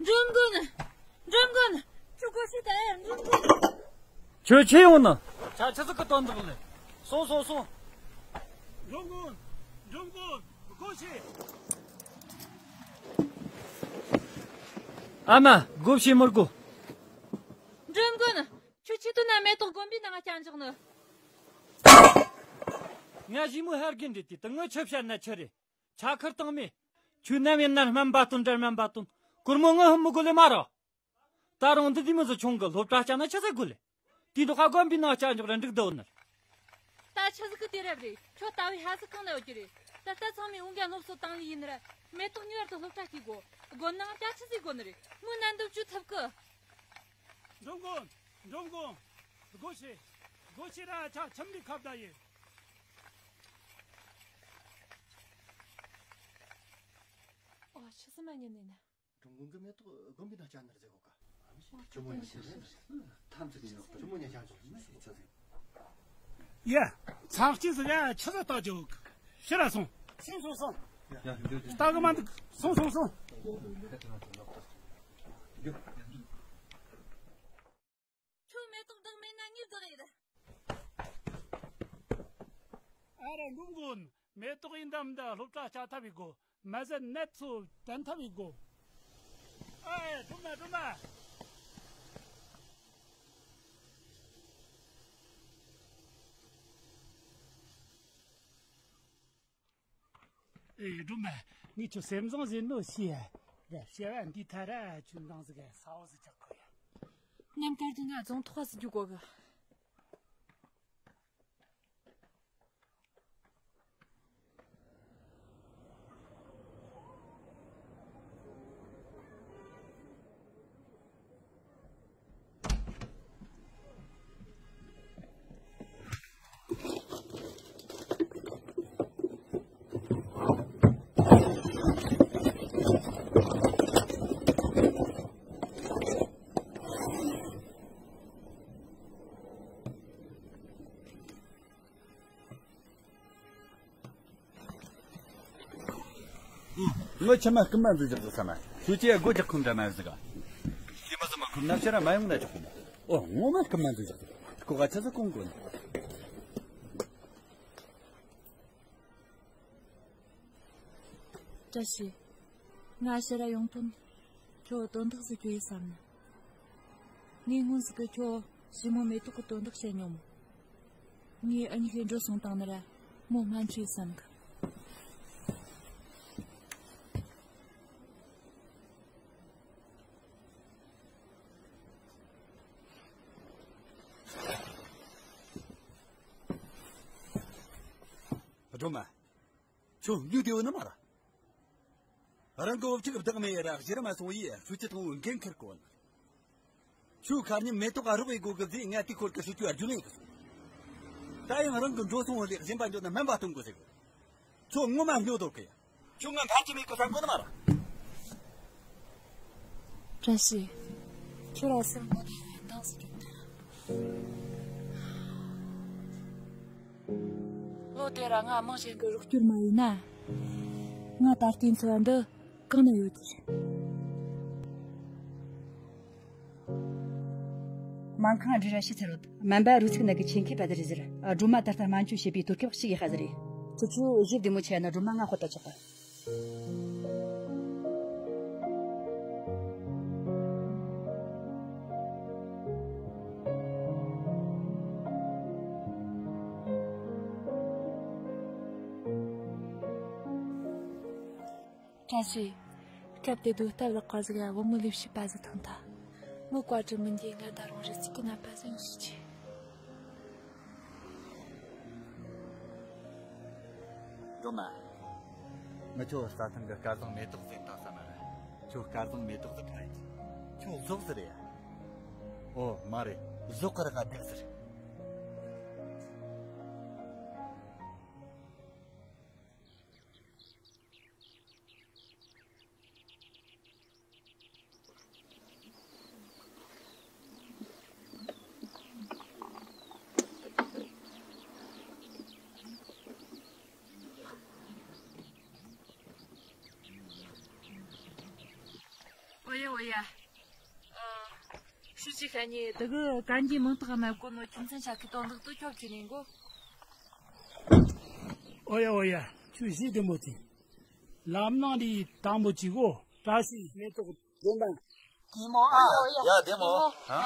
འགྲོ་མགོན། འགྲོ་མགོན། ཁྱོད་སྒོ་ཕྱེ་ད། འགྲོ་མགོན། ཁྱོད་ཆི་ཡོང་ནི། ཆ་ཆི་ཟིག་གི་དོན་དག་ལས། སོང་སོང་སོང་། འགྲོ་མགོན། འགྲོ་མགོན། སྒོ་ཕྱེ། ཨ་མ། སྒོ་ཕྱེ་མི་དགོས། འགྲོ་མགོན། ཁྱོད་ཆི་དོན་ན་མེ་ཏོག་དགོན་པའི་ནང་བསྐྱལ་འཇོག་ནི། ང་ཞི་མོ་ཧར་གིན་རེད་དེ། ད་ངི་ཆི་བཤད་ན་ཆི་རེད། ཆ་ཁར་བཏང་མེད། ཁྱོད་ནམ་ཡིན་ན་སྨན་པ་སྟོན་དྲ་སྨན་པ་སྟོན། སྒོར་མོ་ངི་ཧམ་མི་དགོས་ལེ་མ་རོ། ད་རུང་འདི་དུས་མི་ཟིག་ཆུང་གི་སློབ་གྲྭ་བསྐྱལ་ན་ཆི་ཟིག་དགོས་ལེ། དེ་འདུག་ཁ་དགོན་པའི་ནང་བསྐྱལ་འཇོག་ར་འགྲིག་འདུག་ནི། ད་ཆི་ཟིག་གི་དུས་རབས་རེད། ཁྱོད་ལྟ་བུའི་ཧ་ཟིག་གང་ན་ཡོད་རྒྱུ་རེད། ད་ལྟ་ཚང་མས་འུན་ག་སློབ་གསོ་བཏང་ལེ་ཡིན་ནི་ར། མེ་ཏོག་ངེས་པར་དུ་སློབ་གྲྭ་སྐྱེལ་དགོས། དགོན་ནང་བསྐྱལ་ཆི་ཟིག་དགོས་ནི་རེད། མོ་ནན་དུ་བཅུ་ཐུབ་གི། འགྲོ་མགོན། འགྲོ་མགོན། སྒོ་ཕྱེ། སྒོ་ཕྱེ་ར། ཆ་ཁྱིམ་ལས་ཁ་བརྡ་ཡིན། ཨོ། ཆི་ཟིག་མ་ཉན་ནི་ན། འགྲོ་མགོན་གི་མེ་ཏོག་དགོན་པའི་ནང་བསྐྱལ་ནི་རེད་ཟེར་གོ་ག། ཆི་མོ་ཡིན་ཟེར། ཐམས་ཅད་ཀྱི་ཡོག་ཆི་མོ་ཉན་ཤག་ཆོག་མི་ཤེས་ཆོག་ཟེར། ཡ། ཚང་གཅིག་ཟིག་ཡ་ཆི་ཟིག་ལྟ་ཆོག་ཕྱིར་ར་སོང་། སོང་སོང་སོང་། ཡ། ལྟ་གི་མ་འདུག་སོང་སོང་སོང་། ཁྱོད་མེ་ཏོག་བདག་མེད་ན་ངས་བདག་ཡིན། ཨ་ར། འགྲོ་མགོན། མེ་ཏོག་ཡིན་དམ་ད་སློབ་གྲྭ་བསྐྱལ་ཐབས་ཡིན་དགོ། མ་ཟད་ནད་ཚོ་བསྟེན་ཐབས་ཡིན་དགོ། ཨ་ཡ། སྒྲོལ་མ། སྒྲོལ་མ། ཨེ། སྒྲོལ་མ། ངས་ཁྱོད་སེམས་བཟང་ཟེར་ནོ་ཤེས་ཡ། ར། བྱ་བ་འདི་ཐ་ར་ཁྱོད་འདང་ཟིག་ག་ས་བོ་ཟིག་རྒྱག་དགོས་ཡ། ཉམས་དཀར་དུ་ན་རྫོང་ཐོག་ཟིག་རྒྱུག་དགོས་གི། ཁྱོད་ཕྱི་མ་རྐུན་མ་འཛུལ་བཞག་ཟེར་ས་མ། ཁྱོད་ཀྱིས་སྒོ་རྒྱག་ཁོམ་འདྲ་མ་ཟིག་ག་ཁྱོད་མ་ཟིག་མ་ཁོམ་ན་ཕྱིར་ར་མ་ཡོང་ན་ཆོག་གོ། ཨོ་ངོ་མ་རྐུན་མ་འཛུལ་བཞག་ཟེར་ཁོ་ག་ཆ་ཟིག་གོང་གོ་ནི། བཀྲ་ཤིས། ང་ཕྱིར་ར་ཡོང་དོན། ཁྱོད་དོན་དག་ཟིག་གྱོད་ཡིན་བསམ་ནི། ངས་སྔོན་ཟིག་གི་ཁྱོད་ཞི་མོ་མེ་ཏོག་གི་དོན་དག་བཤད་མྱོང་མོ། ངས་ཨ་མྱེས་ལས་འགྲོ་སོང་བཏང་ནི་ར་མོ་སྨན་བཅོས་བསམ་གི། སྒྲོལ་མ། ཁྱོད་སྨྱུག་དེ་ཡོད་ནི་མ་ར། རང་གི་འུ་ཅག་བདག་མེད་ཡ་ར་གཞི་ར་མ་སོང་ཡིས་ཧྲུའུ་ཅི་དང་བོ་འགན་འཁུར་གོ་ནི། ཁྱོད་ཁ་ཉིན་མེ་ཏོག་ག་རུབ་ཡི་གོ་གི་ཟེ་ང་དེ་ཁོར་གི་ཧྲུའུ་ཅི་བར་རྒྱུ་ལེན་གི་སོང་། ད་ཡང་རང་གི་འགྲོ་སོང་བ་ལས་གཞན་པ་འཇོག་ན་སྨན་པ་གཏོང་དགོས་ཟེར་གི། ཁྱོད་ངོ་མ་སྨྱོ་དོ་གི་ཡ། ཁྱོད་ང་འཕར་གྱི་མེད་གི་བསམ་གོ་ནི་མ་ར། བཀྲ་ཤིས། ཁྱོད་ར་སེམས་ངོ་ནས་འདང་ཟིག་རྒྱོབ་དང་། ལོ་དེ་ར་ང་མང་ཞིག་གི་རོགས་སྐྱོར་མ་ཡིན་ན། ང་ད་ལྟའི་འཚོ་བ་འདི་གང་ན་ཡོད་ཀྱི་རེད། སྨན་ཁང་འདྲི་ར་ཤི་ཚར་རོ། སྨན་པ་རུ་ཚིག་ན་གི་ཆེད་མཁས་པ་དེ་རེད་ཟེར། སྒྲོལ་མ་ད་ལྟ་སྨན་བཅོས་བྱེད་པའི་དུས་སྐབས་ཤིག་ཡིན་ཧ་ཟེར་རེད། ཁྱེད་ཚོས་གཞི་བདེ་མོ་ཆེ་ན་སྒྲོལ་མ་ང་ཧོ་ད་ཆོག་ག་བཀྲ་ཤིས། སྐབས་དེ་དུས་སྟབས་ལེགས་པ་ཟིག་ཡ་བུ་མོ་ལས་བྱེད་པ་ཟིག་ཐོན་ཐལ། མོ་བཀའ་དྲིན་མི་འདི་ང་ད་རུང་རི་ཚིག་གི་ནད་པ་ཟིག་ཡིན་ཤེས་ཆེ། སྒྲོལ་མ། ངི་ཆོ་རྩྭ་ཐང་གི་སྐལ་བཟང་མེ་ཏོག་ཟེར་བཏང་ས་མ་རེད། ཁྱོད་སྐལ་བཟང་མེ་ཏོག་ཟིག་ཕ་ཡིན། ཁྱོད་ཟོག་ཟེར་ཡ། ཨོ་མ་རེད། ཟོག་གི་ར་ག་དེག་ཟེར། ཨོ་ཡ་ཨོ་ཡ། ཨ། ཧྲུའུ་ཅི་ཤ་ཉེ་དེ་གི་གན་གྱི་མིང་རྟགས་མ་བཀོད་ནོ་ཁྱིམ་ཚང་ཆ་ཁི་དོན་དག་ཏུ་ཁྱོད་ཁྱོད་ནས་གོ། ཨོ་ཡ་ཨོ་ཡ། ཁྱོད་གཞི་བདེ་མོ་དེ། ལམ་ནང་ལས་དང་པོ་གཅིག་གོ། བཀྲ་ཤིས་མེ་ཏོག་བདེན་པ། བདེ་མོ་ཨ། ཡ་བདེ་མོ། ཨ།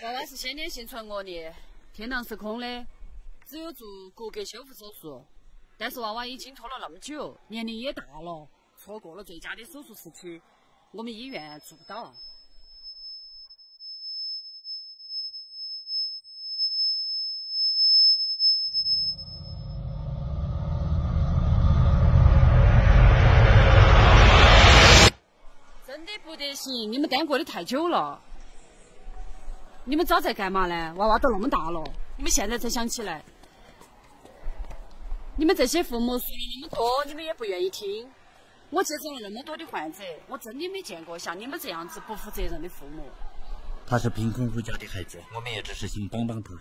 ཝ་ཝ་སི་ཤེས་ནས་ཤེས་ཚོད་ངོ་ནས་དེ་ནང་སི་ཁོང་ལས་ཙི་ཡོ་ཙུ་ཀུ་ཀེ་ཤོ་ཕུ་ཚོགས་སུ། 但是娃娃已经脱了那么久，年龄也大了，错过了最佳的手术时期，我们医院做不到。 真的不得行，你们耽搁的太久了。你们早在干嘛呢？娃娃都那么大了，你们现在才想起来。你们这些父母说了那么多，你们也不愿意听。我接触了那么多的患者，我真的没见过像你们这样子不负责任的父母。他是贫困户家的孩子，我们也只是想帮帮他。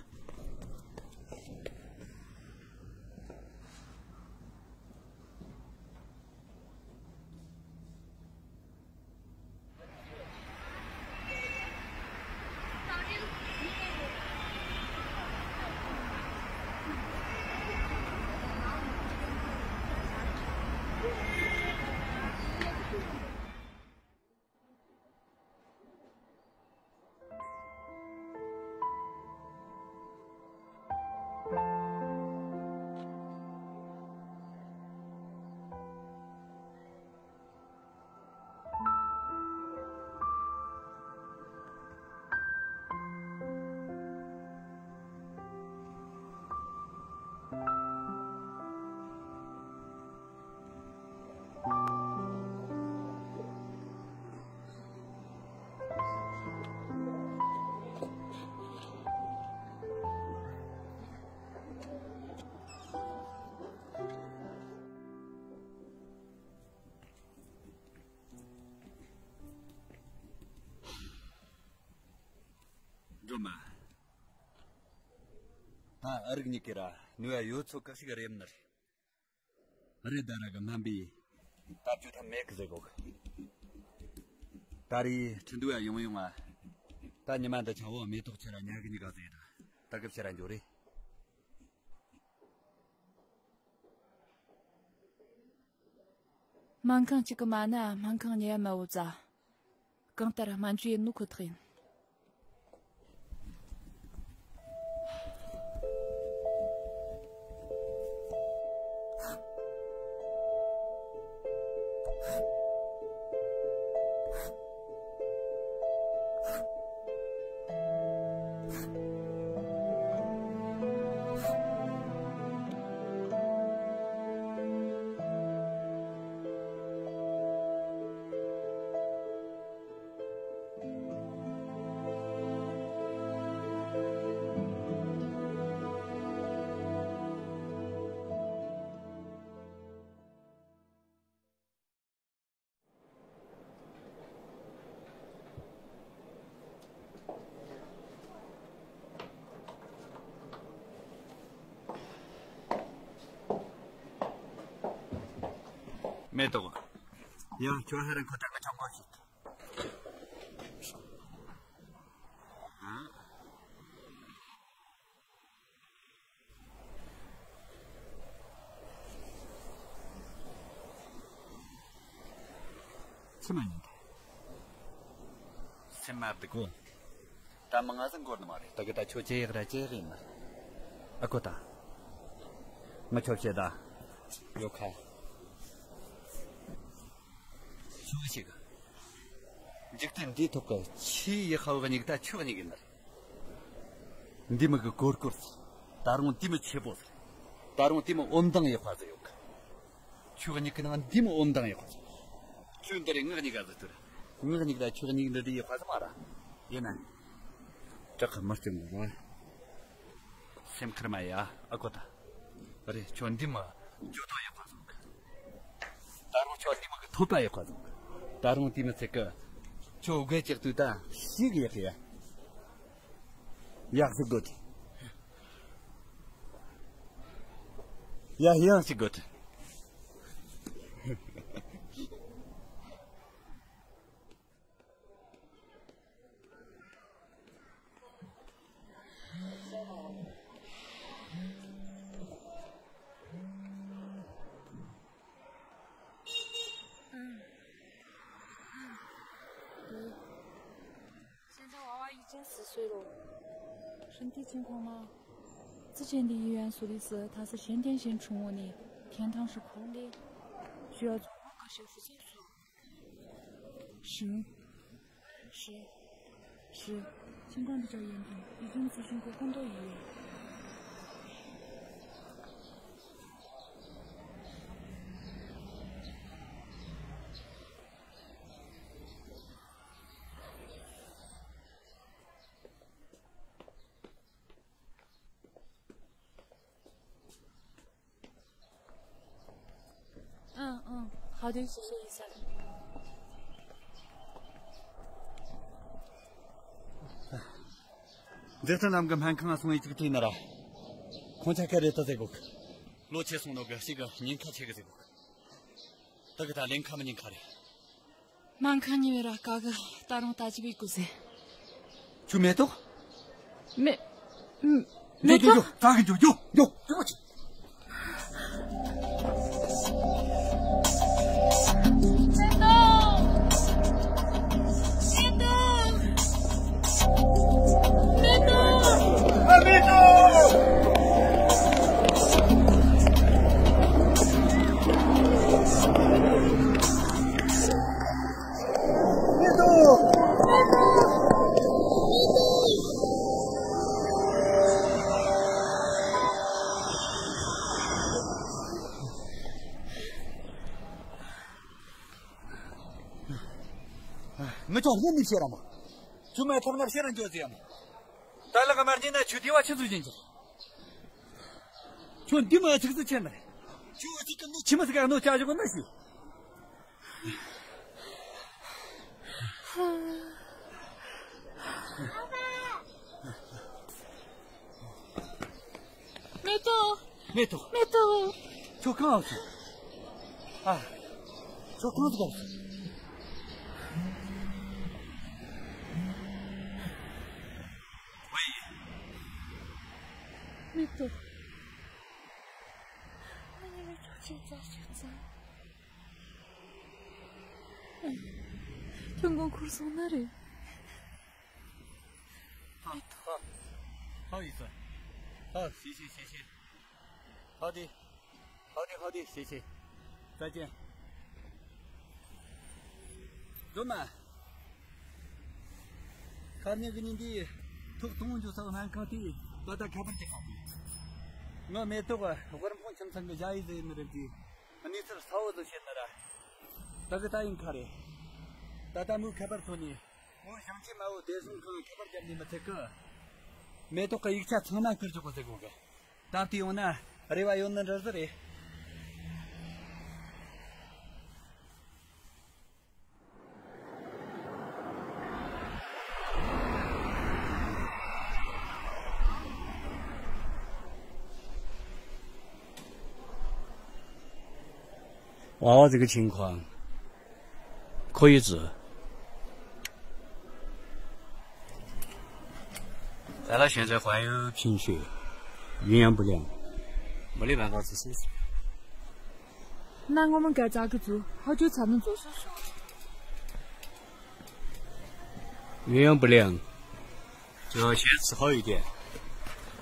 སྒྲོལ་མ། ད་ཨ་རིག་གཉིས་ཀྱི་ར་ནུས་པ་ཡོད་ཚོད་ག་ཞིག་རེད་ནི། རེད་ད་ར་གི་སྨན་པས་ད་བཅོས་ཐབས་མེད་གི་ཟེར་གོ་གི། ད་རེས་ཁྲིན་ཏུའུ་ཡ་ཡོང་ཡོང་ང་། ད་ཉི་མ་འདི་ཆ་བོ་མེ་ཏོག་ཁྱེད་ར་ཉལ་གི་གཉིས་ཀ་ཟེར་ད་ད་གི་ཕྱིར་ར་འགྱོ་རེད། སྨན་ཁང་གཅིག་གི་མ་ན་སྨན་ཁང་གཉིས་མ་བོ་ཙ། གང་ལྟར་སྨན་བཅོས་ཡིན་ནོ་ཁོ་ཐག་ཡིན། མེ་ཏོག། ཡང་ཁྱོད་ཧ་རན་ཁོ་ཐག་གི་ཆང་གོ་ཞིག་ཚེ་མ་ཉིན་ཏེ། སེམས་མ་བདེ་གོ། ད་མ་ང་ཟིག་འགོར་ནི་མ་རེད། ད་གི་ད་ཁྱོད་ཅེ་ཡག་ར་ཅེ་ཡག་ཡིན་ན། ཨ་ཁོ་ད། ང་ཁྱོད་བཤད་ད། ཡོད་ཁ། ཞུ་ཞིག་འཇིག་རྟེན་འདིའི་ཐོག་གི་ཆེས་ཡག་ཁ་བ་གཉིས་ད་ཁྱོད་གཉིས་ཡིན་ནི། འདི་མི་གི་གོར་གོར་ཟེར། ད་རུང་དེ་མི་ཆེ་པོ་ཟེར། ད་རུང་དེ་མི་འོན་ཏང་ཡག་པ་ཟེར་ཡོད་གི། ཁྱོད་གཉིས་ཀྱི་ནང་འདི་མི་འོན་ཏང་ཡག་པ་ཟེར། ཁྱོད་འདི་རེད། ངག་གཉིས་ཀ་ཟེར་དུ་རེད། ངག་གཉིས་ད་ཁྱོད་གཉིས་འདི་འདི་ཡག་པ་ཟེར་མ་ར། ཡིན་ན། བྲག་གི་མི་སྐྱོན་གི་ར། སེམས་ཁུར་མ་ཡ་ཨ་ཁོ་ད། རེད། ཁྱོད་འདི་མི་ཇོ་ཐོ་ཡག་པ་ཟེར་གི། ད་རུང་ཁྱོད་འདི་མི་གི་ཐོད་པ་ཡག་པ་ཟེར་གི། ད་རུང་དེ་མི་ཚེ་གི། ཁྱོད་དགོས་ཅིག་དུས་ད་ཤིག་ཡག་ཡ། ཡག་ཟིག་དགོས། ཡ་ཡང་ཟིག་དགོས། ཨ། 现在娃娃已经四岁了。身体情况吗？之前的医院说的是他是先天性触摸的，天堂是空的。需要做功课学习清楚。是。是。是。星光比较严重，已经咨询过更多医院。嗯嗯，好的，谢谢医生。འཛིན་གྲྭ་རྣམས་ཀྱི་སྨན་ཁང་སོང་ངས་ཅིག་བལྟས་ན་ར། ཁོང་ཆ་ཁ་རེད་ད་ཟེར་གོ། ལོ་ཆེ་སོང་ནོ་གི་ཞིག་གི་ཉེན་ཁ་ཆེ་གི་ཟེར་གོ། ད་གི་ད་ལེན་ཁ་མི་ཉེན་ཁ་རེད། སྨན་ཁང་ཉེ་བའི་ར་དཀའ་གི། ད་རུང་ད་ཅི་བའི་སྐུ་ཟེར། ཁྱོད་མེ་ཏོག་མེ་མེ་ཏོག་ད་གི་འཇོག་འཇོག་འཇོག་འཇོག་ཅིག་ངི་ཅོག་ཡིན་ནི་ཤེས་ར་མོ། ཆུ་མ་ཐོབ་ན་ཤེས་ར་འཇོག་ཟེར་ཡ་མོ། ད་ལ་ག་མར་ཉིན་ན་ཆུ་དེ་བ་ཆུ་ཚོད་ཡིན་ཅིག་ཁྱོད་འདི་མ་ཚིག་ཚིག་ཆེ་ན། ཁྱོད་ཅིག་གི་ནི་ཁྱི་མི་ཟིག་ག་ནོ་ཅག་ཞོག་ན་ཤི། མེ་ཏོག་མེ་ཏོག་མེ་ཏོག་ཁྱོད་གང་ཨ་སོང་། ཨ། ཁྱོད་གང་ཟིག་ག་སོང་། མེ་ཏོག་ང་ཉི་མ་ཆོག་ཅིག་ཙག་ཅིག་ཙག་ཁྱོད་མགོ་འཁོར་སོང་ན་རེད། ཧ་ཧ་ཧ་ཡིས། ཧ་ཤི་ཤི་ཤི་ཤི། ཧ་དི། ཧ་དི་ཧ་དི་ཤི་ཤི། ད་ཅན། རྫོན་མ། ཁ་ཉིན་གི་ཉིན་འདི་ཐོག་ཐུང་འཇུ་ས་སྨན་ཁང་དེ་ད་ལྟ་ཁ་པར་གྱི་ཁང་དུ། ང་མེ་ཏོག་དབུ་རམ་ཁོང་ཁྱིམ་ཚང་གི་ཞ་ཡི་ཟེར་ནི་རེད་དེ། གནས་ཚུལ་གསལ་བོ་ཟིག་བཤད་ན་ར། ད་གི་ད་ཡིན་ཁ་རེད། ད་ལྟ་མོའི་ཁ་པར་ཐོན་ནས། མོ་ཞིང་ཆེན་མ་བོ་བདེ་སྲུང་ཁང་ཁ་པར་བརྒྱབ་ནས་མི་ཚད་གི། མེ་ཏོག་གི་ཡིག་ཆ་ཚང་མ་བསྐུར་ཆོག་གི་ཟེར་གོ་གི། ད་ལྟ་ཡོང་ན་རེ་བ་ཡོད་ནི་འདྲ་ཟིག་རེད། ཝ་ཝ་这个情况可以治。咱俩现在患有贫血，营养不良，没得办法治。那我们该咋个做？好久才能做手术？营养不良，只要先吃好一点，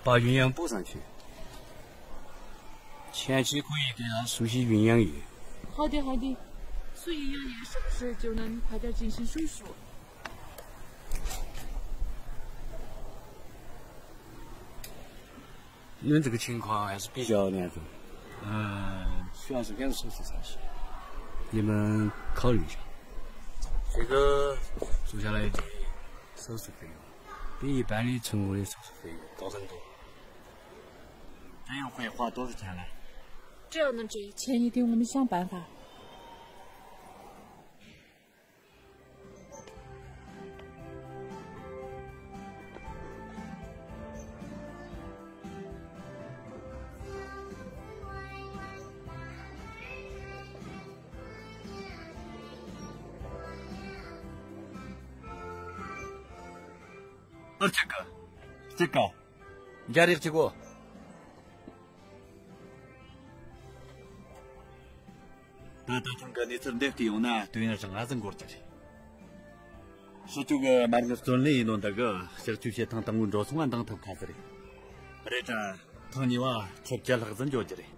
把营养补上去。前期可以给他输些营养液。好的，好的。输营养液是不是就能快点进行手术？ 因为这个情况还是比较严重，嗯，需要是两次手术才行。你们考虑一下，这个做下来的手术费用比一般的成功的手术费用高很多。这样会花多少钱呢？这样能治，前一天我们想办法。 ཨ་ཅག་ག་ཅག་ག་འཇའ་རིགས་གཅིག་གོ། ད་ད་ཐེངས་ཀྱི་གནས་ཚུལ་འདི་བལྟས་ཡོང་ན་དུས་ཡུན་རིང་ང་ཟིག་འགོར་གྱི་རེད། ཕྱི་ཕྱོགས་ཀྱི་མ་དངུལ་བརྩོན་ལེན་ཡིན་ནོ་འདི་གི་ཕྱི་ཕྱོགས་བྱེད་ཐེངས་དང་པོའི་འགྲོ་སོང་བ་འདང་ཐུབ་ཁ་ཟིག་རེད། རེད་དྲ། ཐེངས་གཉིས་པ་ཁྲི་བརྒྱད་ལྷག་ཟིག་འཇོག་རྒྱུ་རེད།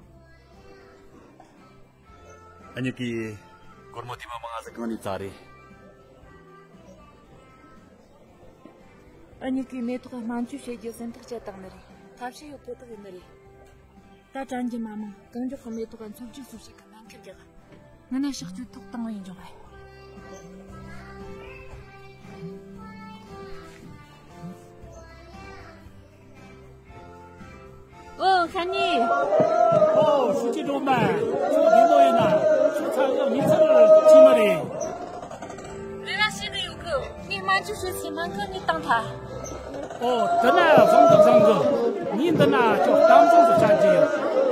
ཨ་མྱེས་ཀྱིས་སྒོར་མོ་དེ་མ་མང་ང་ཟིག་གང་ནས་བཙལ་རེད། ཨ་མྱེས་ཀྱིས་མེ་ཏོག་སྨན་བཅོས་བྱེད་རྒྱུ་སེམས་ཐག་བཅད་བཏང་ནི་རེད། ཐབས་ཤེས་ཡོད་ཁོ་ཐག་ཡིན་ནི་རེད། ད་དྲན་གྱི་མ་མང་གང་མགྱོགས་ཀྱི་མེ་ཏོག་ག་འཚོ་བཅུད་གསོ་བྱེད་ཀྱི་སྨན་ཁབ་རྒྱག་ངི་ནས་གཤག་བཅོས་ཐོག་བཏང་བ་ཡིན་འཇོག་ཨེ། ཨོ། ཤ་ཉེ། ཨོ། ཧྲུའུ་ཅི་སྒྲོལ་མ། ཁྱོད་བདེ་མོ་ཡིན་ན། ཁྱོད་ཚང་གི་མི་ཚང་ལ་ཅི་མ་རེད། རེ་བ་བྱེད་གི་ཡོད་གི། ངས་སྨན་བཅོས་བྱེད་སའི་སྨན་ཁང་ནས་བཏང་ཐལ། ཨོ། དེ་ན་བཟང་གི་བཟང་གི། ངས་འདི་ན་ཁྱོད་གཏམ་བཟང་དུ་བྱ་རྒྱུ་ཡིན།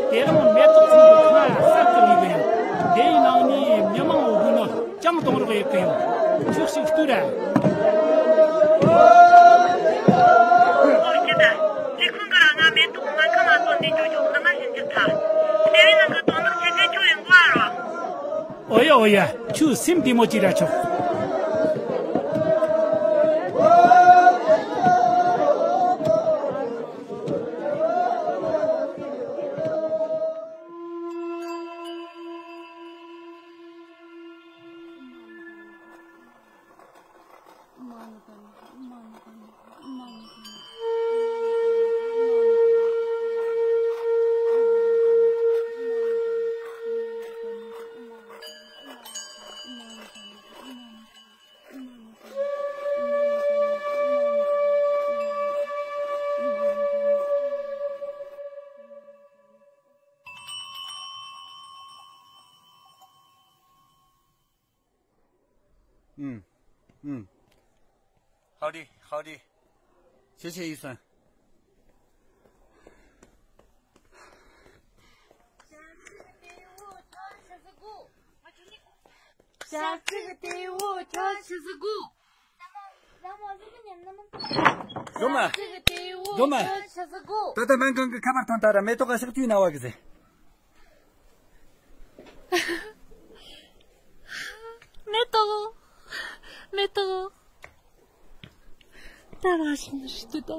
དེ་རིང་མེ་ཏོག་ཚང་གི་ཁང་གསར་དུ་ཡིན་གི་ཡིན། དེ་ཡི་ནང་ནས་མི་མང་བོ་དགོས་ན། ཅང་གཏོང་རོགས་ཡེད་གི་ཡོད། ཁྱོད་ཞིག་ལྟོས་ར། ཨོ་ཁྱེད་ད། ལས་ཁུངས་གི་ར་ང་མེ་ཏོག་སྨན་ཁང་ལ་སོང་ནས་ཅོ་ཅོ་ཟི་མ་བྱིན་གྱི་ཐལ། སྡེ་བའི་ནང་གི་དོན་དག་ཆེ་གེ་ཁྱོད་ཡིན་གོ་ཨ་རོ། ཨོ་ཡ་ཨོ་ཡ། ཁྱོད་སེམས་བདེ་མོ་ཅིག་ར་ཆོག་ཨུམ། ཨུམ། ཧའོ་ཌི། ཧའོ་ཌི། ཆེ་ཆེ་ཡིག་ཚང་། ཞག་གཅིག་དེའུ་ཁྱོད་ཆི་ཟིག་དགོས། རྫོང་མ། རྫོང་མ། ད་ལྟ་སྨན་ཁང་གི་ཁ་པར་ཐོན་ཐལ་ར། མེ་ཏོག་ག་ཞག་དུས་ན་བ་གི་ཟེ། མེ་ཏོག་མེ་ཏོག་ད་ར་ཞིག་ནི་ཞིག་ཏུ་ད།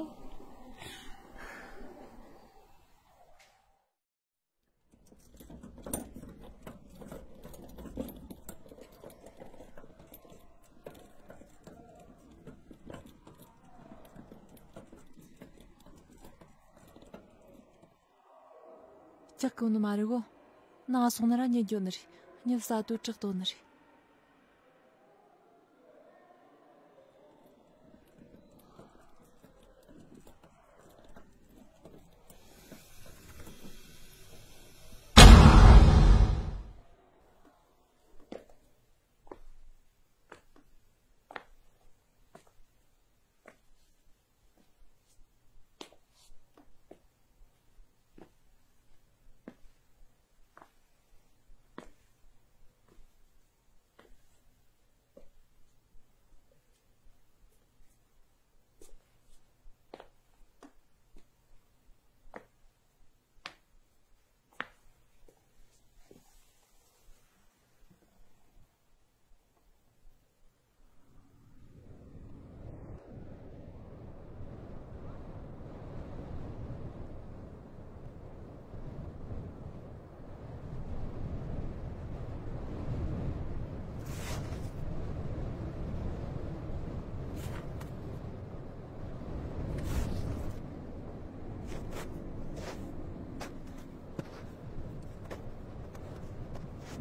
ལྕགས་གི་ནི་མ་རེད་གོ། ནང་སོང་ན་ར་ཉལ་འགྱོ་ནི་རེད། ཉལ་ས་དུ་དྲག་ཏོ་ནི་རེད།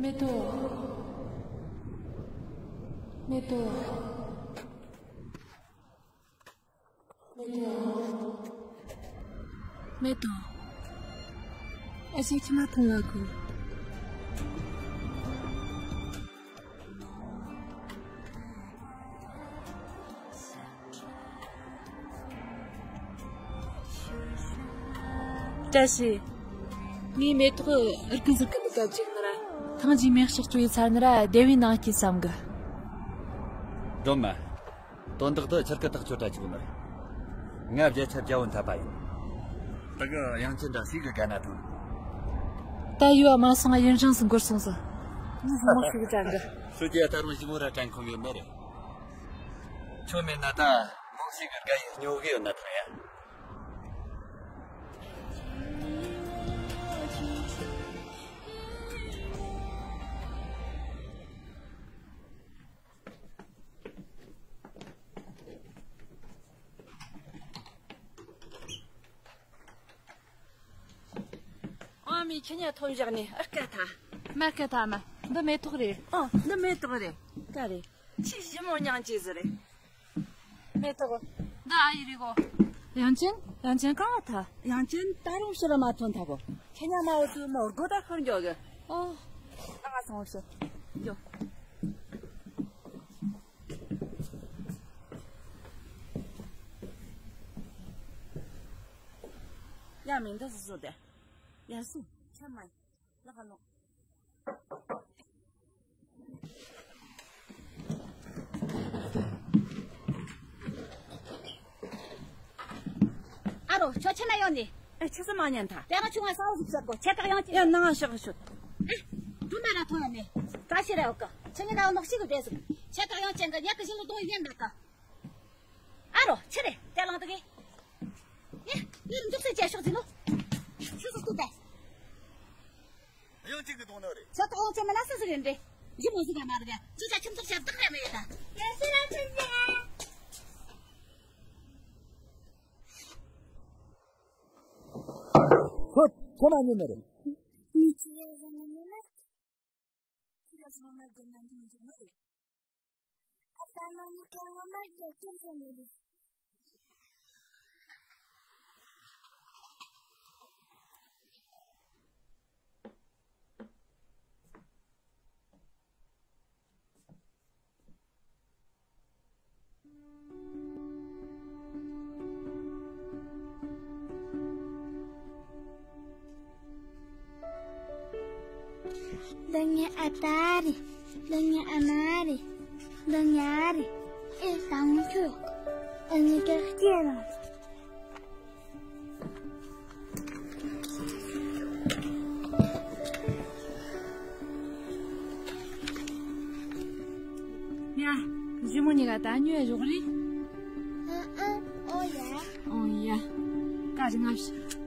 མེ་ཏོག་མེ་ཏོག་མེ་ཏོག་མེ་ཏོག་ཨ་ཅེ་ཁྱི་མ་ཐུང་ལ་གུ། བཀྲ་ཤིས། ངས་མེ་ཏོག་ཨར་ཀི་ཟིག་གི་འདུག་ག་བཅུག་ནི་ར། ཐང་ཅིག་མེ་ཤག་བཅུ་ཡི་ཚར་ནི་ར་སྡེ་བའི་ནང་སྐྱེལ་བསམ་གི། སྒྲོལ་མ། དོན་དག་དེ་ཁྱེད་ཀྱི་ཐག་ཆོད་ར་ཅིག་ནི་རེད། ང་བརྒྱ་ཆ་བརྒྱ་བོ་འཐད་པ་ཡིན། ད་གི་དབྱངས་ཅན་འདྲ་སུས་གི་དགའ་ན་ཐང་། ད་ཡོད་མ་སོང་ཡུན་རིང་སུ་འགོར་སོང་ཟིག་ངས་མོ་ཞིག་དྲན་གི། ཧྲུའུ་ཅི་ད་རུང་ཞི་མོ་ར་དྲན་ཁོམ་ཡོད་ནི་རེད། ཁྱོད་མེད་ན་ད་མང་ཞིག་གི་དགའ་ཡི་སྨྱོ་གི་ཡོད་ན་ཐང་ཡ། མི་ཁྱེད་ཉལ་ཐོམ་བཞག་ནས་ཨར་ཀ་ཐ། མར་ཀ་ཐ་མ། འདི་མེ་ཏོག་རེད། ཨོ་འདི་མེ་ཏོག་རེད། ཀ་རེད། ཁྱི་ཞི་མོ་མྱང་ཅི་ཟི་རེད། མེ་ཏོག་འདི་ཨ་ཡི་རེད་གོ། ཡང་ཅན། ཡང་ཅན་གང་ལ་ཐ། ཡང་ཅན་ད་རུང་ཕྱི་ལ་མ་ཐོན་ཐ་གོ། ཁྱེད་ཉལ་མ་འོ་དུ་མོ་སྒོ་ད་ཁར་འགྱོ་གི། ཨོ། ང་སོང་ཤོ། འགྱོ། ཡ་མིན་འདི་ཟི་ཟོ་དེ། ཡ་སུ་ཆ་མ་ཡ། ལག་ལོག་ཨ་རོ་ཁྱོད་ཆི་ན་ཡོང་ནི། ཨེ་ཆི་ཟི་མ་ཉན་ཐ། དེ་རང་ཆུང་ང་ས་འོག་ཟིག་ཟེར་གོ་ཁྱེད་ཀ་ཡོང་ཅི། ཡ་ནང་ང་ཤག་ཤོད། ཨེ་དུ་མ་ར་ཐོང་ཡོང་ནི། ག་ཤི་རེ་འོག་གི་ཆི་ཉི་ན་འོག་ནོག་ཤི་གི་བསྡད་ཟིག་ཁྱེད་ཀ་ཡོང་ཅན་གི་ཉག་གི་ཞིང་ལ་གཏོང་ཡིན་ཡིན་ད་ག་ཨ་རོ་ཆི་རེད་དེ་ལང་དུ་གི། ཡ་ཡ་འཇོག་སེ་ཅེ་ཤོག་ཟིན་ནོ། ཆུ་ཟིག་ཏུ་བས། གཡང་གཅིག་གི་དོང་ནང་རེད། ཤ་སྟག་ཡང་ཅན་མི་ལ་སུ་ཟིག་ཡིན་རེད། ཡིན་མོ་ཟིག་ག་མ་རེད། ཅི་ཆ་ཁྱིམ་ཚོགས་ཤ་སྟག་ར་མི་ཡོད་ད། ཡ་སི་ར་ཆུ་ཟེ། ཁོ་ཁོ་མ་ཉན་ནི་རེད། མི་ཅི་ཡ་ཟ་མི་ཉན་ན། ཁྱི་ར་སོང་ན་རྒྱ་ནང་དུ་མི་འཇུག་ནི་རེད། ཨ་ད་ནང་མི་གང་ང་མ་རྒྱ་ཁྱིམ་ཚང་མི་རེད། འདི་ངའི་ཨ་ཕ་རེད། འདི་ངའི་ཨ་མ་རེད། འདི་ང་རེད། ཨེ་དང་ཁྱོད། ཨ་ནི་ཀ་སྐྱེས་རང་། ཡ། ཞི་མོ་གཉིས་ཀ་ད་ཉོས་ཞོག་རེད། ཨ་ཨ། ཨོ་ཡ། ཨོ་ཡ། ཀ་རི་ང་ཞིག་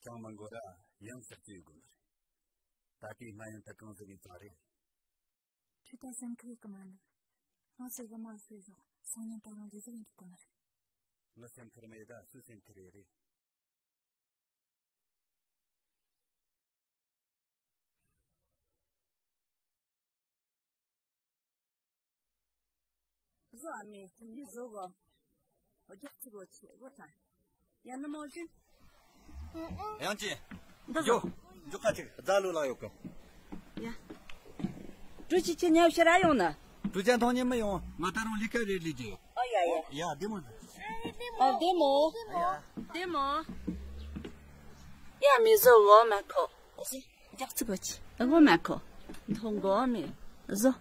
ཅང་མ་འགོར་ར་ཡང་ཟག་བཅོས་དགོས་ནི་རེད། ད་ལྟའི་སྨན་ཡོན་དུ་གང་ཟིག་ཡིན་ཙང་རེད། ཁྱོད་ད་སེམས་ཁུར་ཡེད་གི་མ་འདུག་ང་ཚོ་གི་མ་ཟོས་ཟོག་སང་ཉིན་ད་རུང་རེ་ཟིག་ཡིན་གི་དགོས་ནི་རེད། ངའི་སེམས་ཁུར་མེད་ད་སུའི་སེམས་ཁུར་ཡེད་རེད། བཟོ་ཨ་མས་ཁྱིམ་ནས་བཟོ་གོ། རྒྱག་ཚིག་གོ་ཆེ་བོ་ཐ། ཡ་ནི་མོ་ཞིན། ཡང་ཅི། འདི་བཟོ། འཇོག་ཁ་ཅིག་རྫ་ལུ་ལ་ཡོད་གི། ཡ། ཀྲུའུ་ཅི་ཁྱེད་ཉལ་ཕྱིར་ར་ཡོང་ན། ཀྲུའུ་ཅན་ཐང་ཉིན་མི་ཡོང་། ང་ད་རུང་ལི་ཀ་རེ་ལི་ཅི་ཡོད། ཨ་ཡ་ཡ། ཡ་བདེ་མོ། ཨ་བདེ་མོ། བདེ་མོ། ཡ་མི་བཟོ་འོ་མ་ཁོ། རྒྱག་རྩིས་གོ་ཆི། ཨ་གོ་མ་ཁོ། མཐོང་གོ་མི། བཟོ།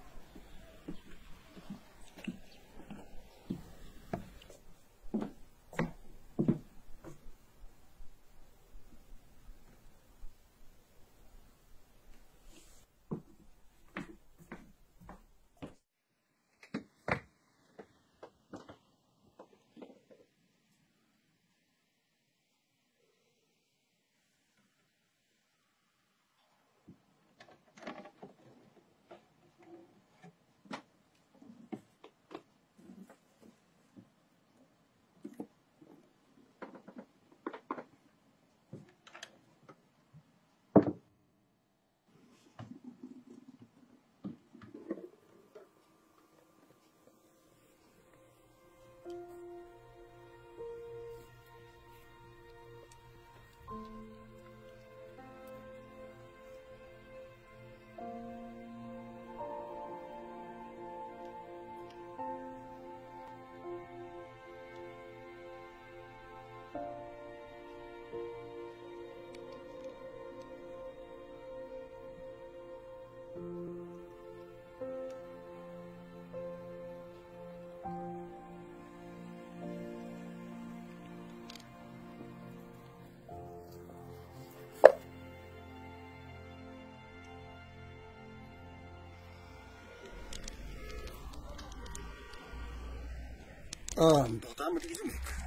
ཨ། མདོག་ད་མི་འགྲིག་གི་མེད་གི།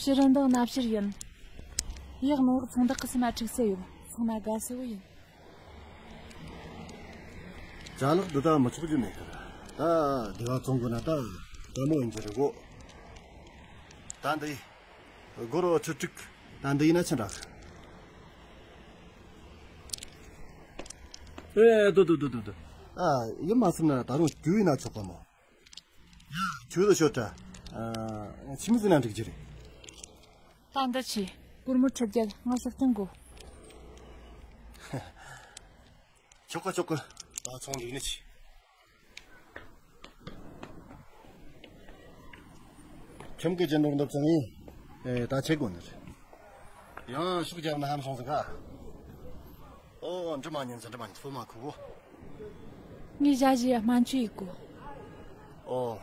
ཕྱི་རུ་འདང་ན་ཕྱིར་ཡིན། ཡག་ནོ་ཚོང་བདག་གི་སེམས་མ་འཁྲུག་སེ་ཡོད། སོང་ན་དགའ་སེ་བོ་ཡིན། ཅ་ལག་འདི་ད་མི་ཆོག་རྒྱུ་མེད་གི། ད་སྡེ་བ་བཙོང་དགོས་ན་ད་དལ་མོ་ཡིན་རྒྱུ་རེད་གོ། ད་འདི་སྒོར་ཁྲི་དྲུག་ད་འདི་ཡིན་ན་ཆི་འདྲ་གི། ཨེ། དུ་དུ་དུ་དུ་དུ། ཨ། ཡིན་མ་སོང་ན་ད་རུང་རྒྱུ་ཡིན་ན་ཆོག་ག་མོ། ཡ། ཁྱོད་ཚོ་ཤོད་དྲ། ཨ། ཁྱིམ་ཟིན་ན་འགྲིག་རྒྱུ་རེད། ད་འདི་ཆི། སྒོར་མོ་ཁྲི་བརྒྱད། ང་ཤོག་ཐོན་དགོས། ཆོག་གི་ཆོག་གི། ད་ཚོང་འགྲིག་ནི་ཆི། ཁྱིམ་གི་རྒྱུ་ནོར་འདི་བཙོང་ཡིན། ཨེ། ད་ཆེ་དགོས་ནི་རེད། ཡང་ཤུགས་རྒྱབ་ན་ཧམ་སོང་ཟིག་ག། ཨོ། འདྲི་མ་ཉན་ཟིག། འདྲི་མ་ཉན། ཧྥུ་མ་ཁུ་བོ། ངས་ཞ་ཞི་ཡ་སྨན་བཅོས་ཡེད་དགོས། ཨོ།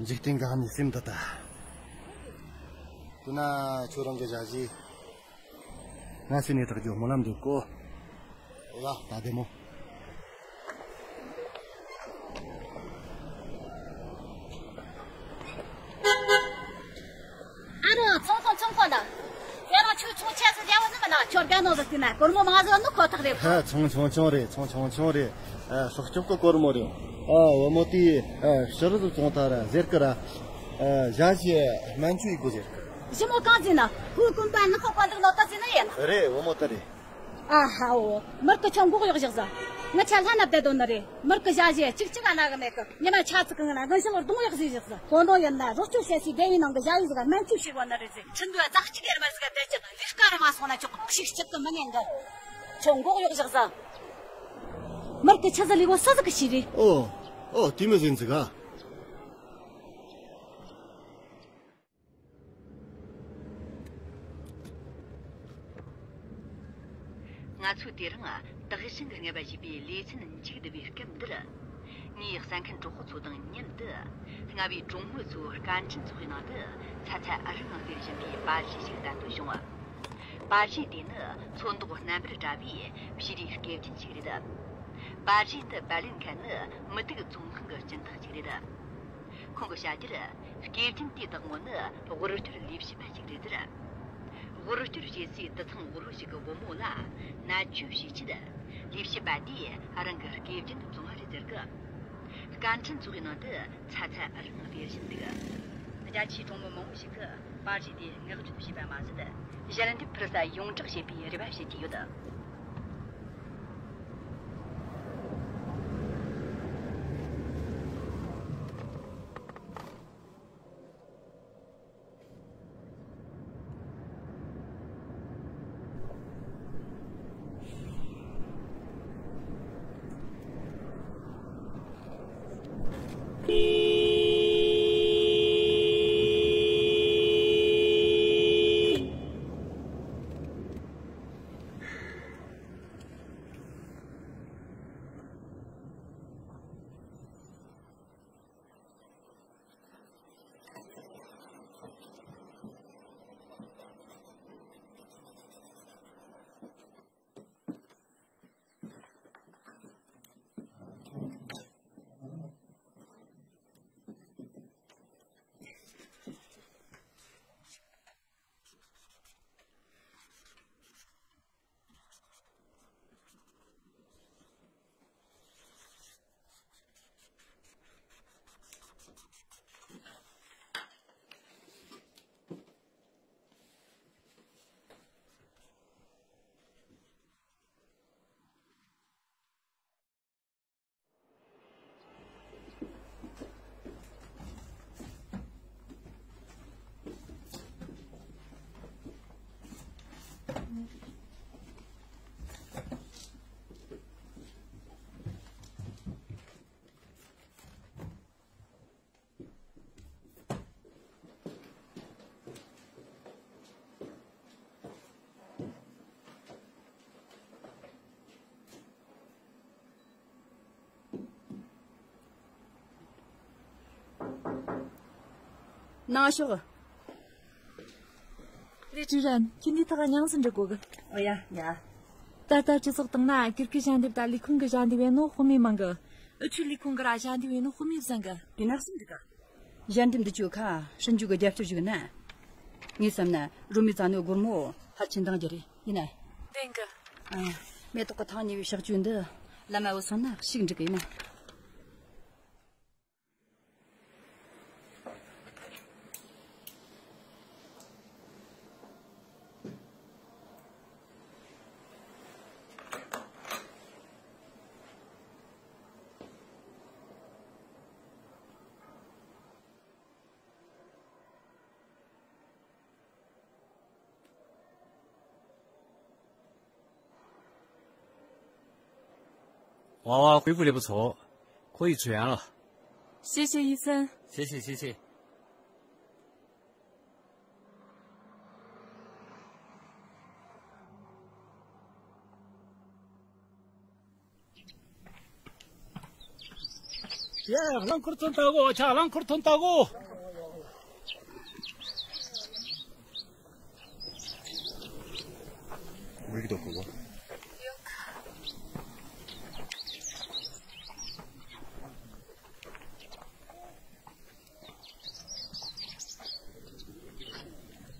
འཇིག་རྟེན་གང་ནས་སེམས་འདི་ལྟ། དེ་ན་ཁྱོད་རང་གི་ཞ་ཞི། ང་སེམས་ནས་དྲག་རྒྱུ་སྨོན་ལམ་འདེབས་གོ། ཡ། ད་བདེ་མོ། ཨ་རོ། ཚོང་ཁང་། ཚོང་ཁང་ད། ཡ་རང་ཁྱོད་ཚོང་ཆེ་ཟིག་རྒྱག་བ་ནི་མིན་ན། ཁྱོད་རྒན་ནོ་ཟིག་བལྟས་ན་སྒོར་མོ་མང་ཟིག་ནི་ཁོ་ཐག་རེད། ཧ། ཚོང་ཆུང་ཆུང་རེད། ཚོང་ཆུང་ཆུང་རེད། ཨ། སྲོག་སྐྱོབ་གི་སྒོར་མོ་རེད། ཨ། བུ་མོ་དེས། ཨ། ཕྱི་རུ་བཙོང་ཐལ་ར་ཟེར་གི་ར། ཨ། ཞ་ཞི་སྨན་བཅོས་ཡེད་དགོས་ཟེར་གི། ཞི་མོ་གང་ཟེར་ན། ཁོའི་རྐུན་པ་ནི་ཁོ་བཀའ་འདུག་ལོ་ད་ཟེར་ན་ཡིན། རེད། བུ་མོ་དེ་རེད། ཨ་ཧའོ། མིར་གི་ཆང་མགོ་གཡོག་བཞག་ཟ། ང་ཆ་ལྷ་ན་བསྡད་དོ་ནི་རེད། མིར་གི་ཞ་ཞི་གཅིག་གཅིག་ཨ་ན་གི་མེད་གི། ཉི་མ་ཆ་ཚིག་གི་ང་ན་ངན་ཤེས་ལོར་གདོང་གཡོག་ཟིག་བཞག་ཟ། གོ་ནོ་ཡིན་ན་རོགས་སྐྱོབ་བྱེད་སའི་སྡེ་བའི་ནང་གི་ཞ་ཡི་ཟིག་སྨན་བཅོས་བྱེད་གོ་ནི་རེད་ཟེ། ཁྲི་འདོད་རྫ་གཅིག་ཡར་མར་ཟིག་བསྡད་ཀྱི། ལས་ཀ་རུ་མ་སོང་ན་ཆོག་གི། ཤིག་གཅིག་གི་མི་ཉན་གི། ཆང་མགོ་གཡོག་བཞག་ཟ། མིར་གི་ཆི་ཟིག་ལས་གོ་ས་ཟིག་གི་ཤི་རེད། ཨོ། ཨོ། དེ་མི་ཟིན་ཟིག་ག། ང་ཚོས་དེ་རིང་བདག་གཞན་གྱི་རྔ་བ་ཞེས་པའི་ལེ་ཚན་མཇུག་བསྡུ་བའི་སྐབས་འདིར། ངའི་གསན་མཁན་གྲོགས་པོ་ཚོ་དང་མཉམ་དུ། རྔ་བའི་གྲོང་མི་ཚོའི་སྐད་འཕྲིན་ཚོགས་པའི་ནང་དུ་ཚ་ཚ་འུར་འུར་ངང་སྟེར་བཞིན་པའི་པར་གཞས་ཤིག་བསྟན་དུ་བྱུང་། པར་གཞས་དེ་ནི་ཚོན་མདོག་རྣམ་པར་བཀྲ་བའི་བྱི་རིལ་སྐེ་རྒྱན་ཞིག་རེད། པར་གཞས་འདི་པར་ལེན་མཁན་ནི་མུ་ཏིག་ཚོང་ཁང་གི་སྦྱིན་བདག་ཅིག་རེད། ཁོང་གིས་བཤད་རྒྱུར། སྐེ་རྒྱན་དེའི་བདག་མོ་ནི་དབུལ་སྐྱོར་ལས་བྱེད་པ་ཞིག་རེད་ཟེར། དབུལ་སྐྱོར་བྱེད་སའི་དུད་ཚང་དབུལ་བོ་ཞིག་གི་བུ་མོ་ལ་ནད་བཅོས་བྱེད་ཆེད། ལས་བྱེད་པ་དེས་རང་གི་སྐེ་རྒྱན་བཙོང་བ་རེད་ཟེར་གི། སྐད་འཕྲིན་ཚོགས་པའི་ནང་དུ་ཚ་ཚ་འུར་འུར་ངང་སྟེར་བཞིན་འདུག། རྒྱ་ཆེའི་གྲོང་མི་མང་བོ་ཞིག་གིས་པར་གཞས་དེ་བསྔགས་བརྗོད་བྱས་པ་མ་ཟད། ཞལ་འདེབས་ཕུལ་ས་ཡོངས་བསྒྲགས་བྱེད་པའི་རེ་བ་བྱེད་ཀྱི་ཡོད། ནང་ཤོག། ལི་ཀྲུའུ་རེན། ཁྱེད་འདིའི་ཐག་ཉང་སུ་འབྲི་དགོས་གི། ཨོ་ཡ་ཡ། ད་ལྟ་སྤྱི་ཚོགས་སྟེང་ན་གུར་གི་ཞལ་འདེབས་དང་ལས་ཁུངས་ཀྱི་ཞལ་འདེབས་ཡིན་ནོ་དཔེ་མི་མང་གི། ཨུ་ཆུ་ལས་ཁུངས་གི་ར་ཞལ་འདེབས་ཡིན་ནོ་དཔེ་མི་བཟང་གི། དེ་ན་སུ་འདི་ག་ཞལ་འདེབས་འདི་ཆུ་ཁ་ཧྲིན་ཇུ་གི་རྒྱབ་སྐྱོར་ཞིག་ན། ངས་བསམ་ན་རུ་མི་ཙ་ནོ་སྒོར་མོ་ཕལ་ཆེན་འདང་རྒྱུ་རེད། ཡིན་ན། བདེན་གི། ཨ། མེ་ཏོག་གི་ཐང་ཉེ་བའི་ཕྱག་བཅོས་འདི་བླ་མ་བུ་སོང་ན་ཞིག་འགྲིག་གི་ཡིན་ན། ཝང་ཝང་恢复得不错，可以出院了。谢谢医生。谢谢，谢谢。 ཡ། རླངས་འཁོར་ཐོན་ལྟ་གོ། ཆ། རླངས་འཁོར་ཐོན་ལྟ་གོ།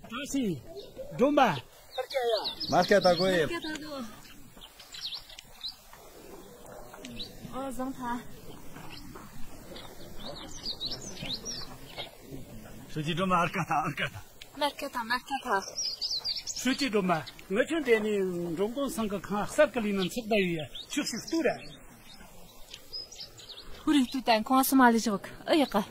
ད་སི། སྒྲོལ་མ། མར་ཁ་ལྟ་གོ་ཡེ། ཨོ། བཟང་ཐལ། ཧྲུའུ་ཅི། སྒྲོལ་མ། ཨར་ཀ་ཐ། ཨར་ཀ་ཐ། མར་ཁ་ཐ། མར་ཁ་ཐ། ཧྲུའུ་ཅི། སྒྲོལ་མ། ངི་ཆོ་འདི་ནི་འགྲོ་མགོན་ཚང་གི་ཁང་གསར་གི་ལས་ནི་ཚོགས་ད་ཡོད་ཡ། ཆོག་ཤིག་ལྟོས་ར། ཧུ་རིག་ཏུ་ཏན་ཁོང་སུ་མ་ལི་ཞོག་ཨེ་ཡག་ག།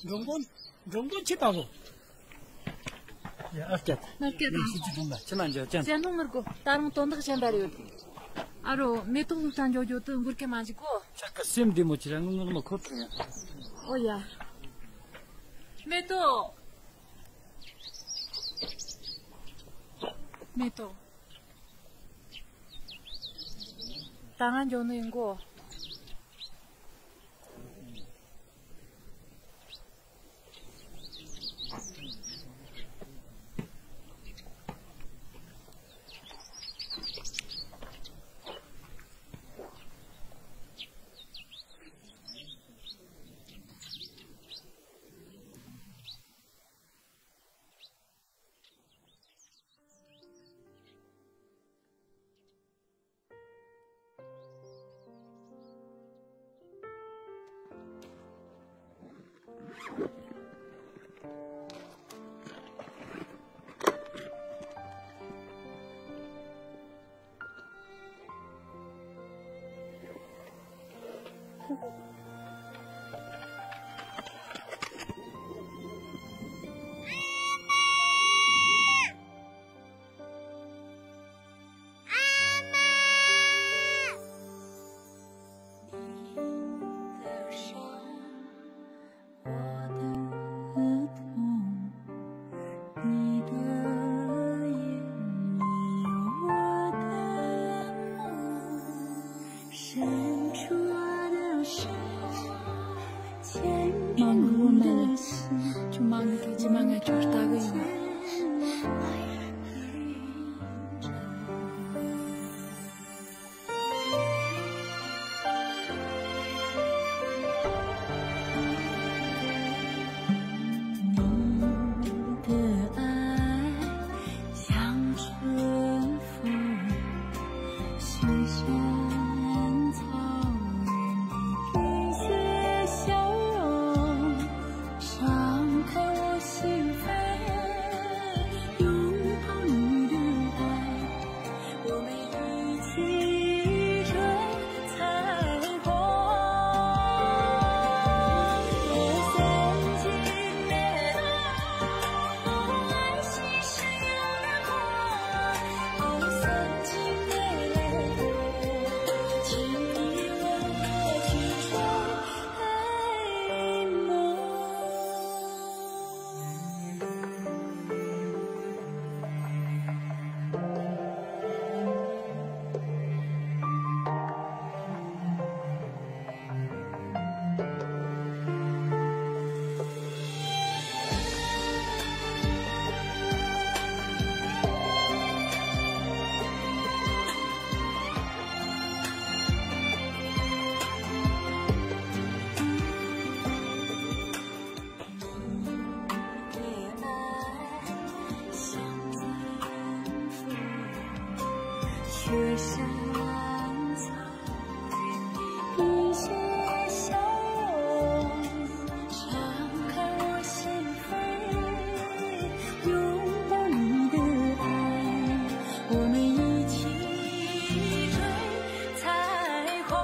འགྲོ་མགོན། འགྲོ་མགོན་ཆི་ལྟ་བུ། ཡ། ཨ་སྐད། མར་ཁ་ཐ། ཧྲུའུ་ཅི། སྒྲོལ་མ། ཅི་མ་འཇོག་ཅན། ཅན་ནོ་མི་དགོ། ད་རུང་དོན་དག་གཞན་པ་རེ་ཡོད། ཨ་རོ། མེ་ཏོག་ལུག་ཐང་འཇོག་འཇོག་ཏུ་འགུར་སྐད་མ་འཇིག་གོ། ཆག་གི་སེམས་བདེ་མོ་ཆི་ར། ངུ་ངག་མ་ཁོ་ཐུག་ཡ། ཨོ་ཡ། མེ་ཏོག་མེ་ཏོག་ད་ང་འཇོག་ནི་ཡིན་གོ། 我想草原的一些笑容，常看我心扉，拥抱你的爱，我们一起追彩虹。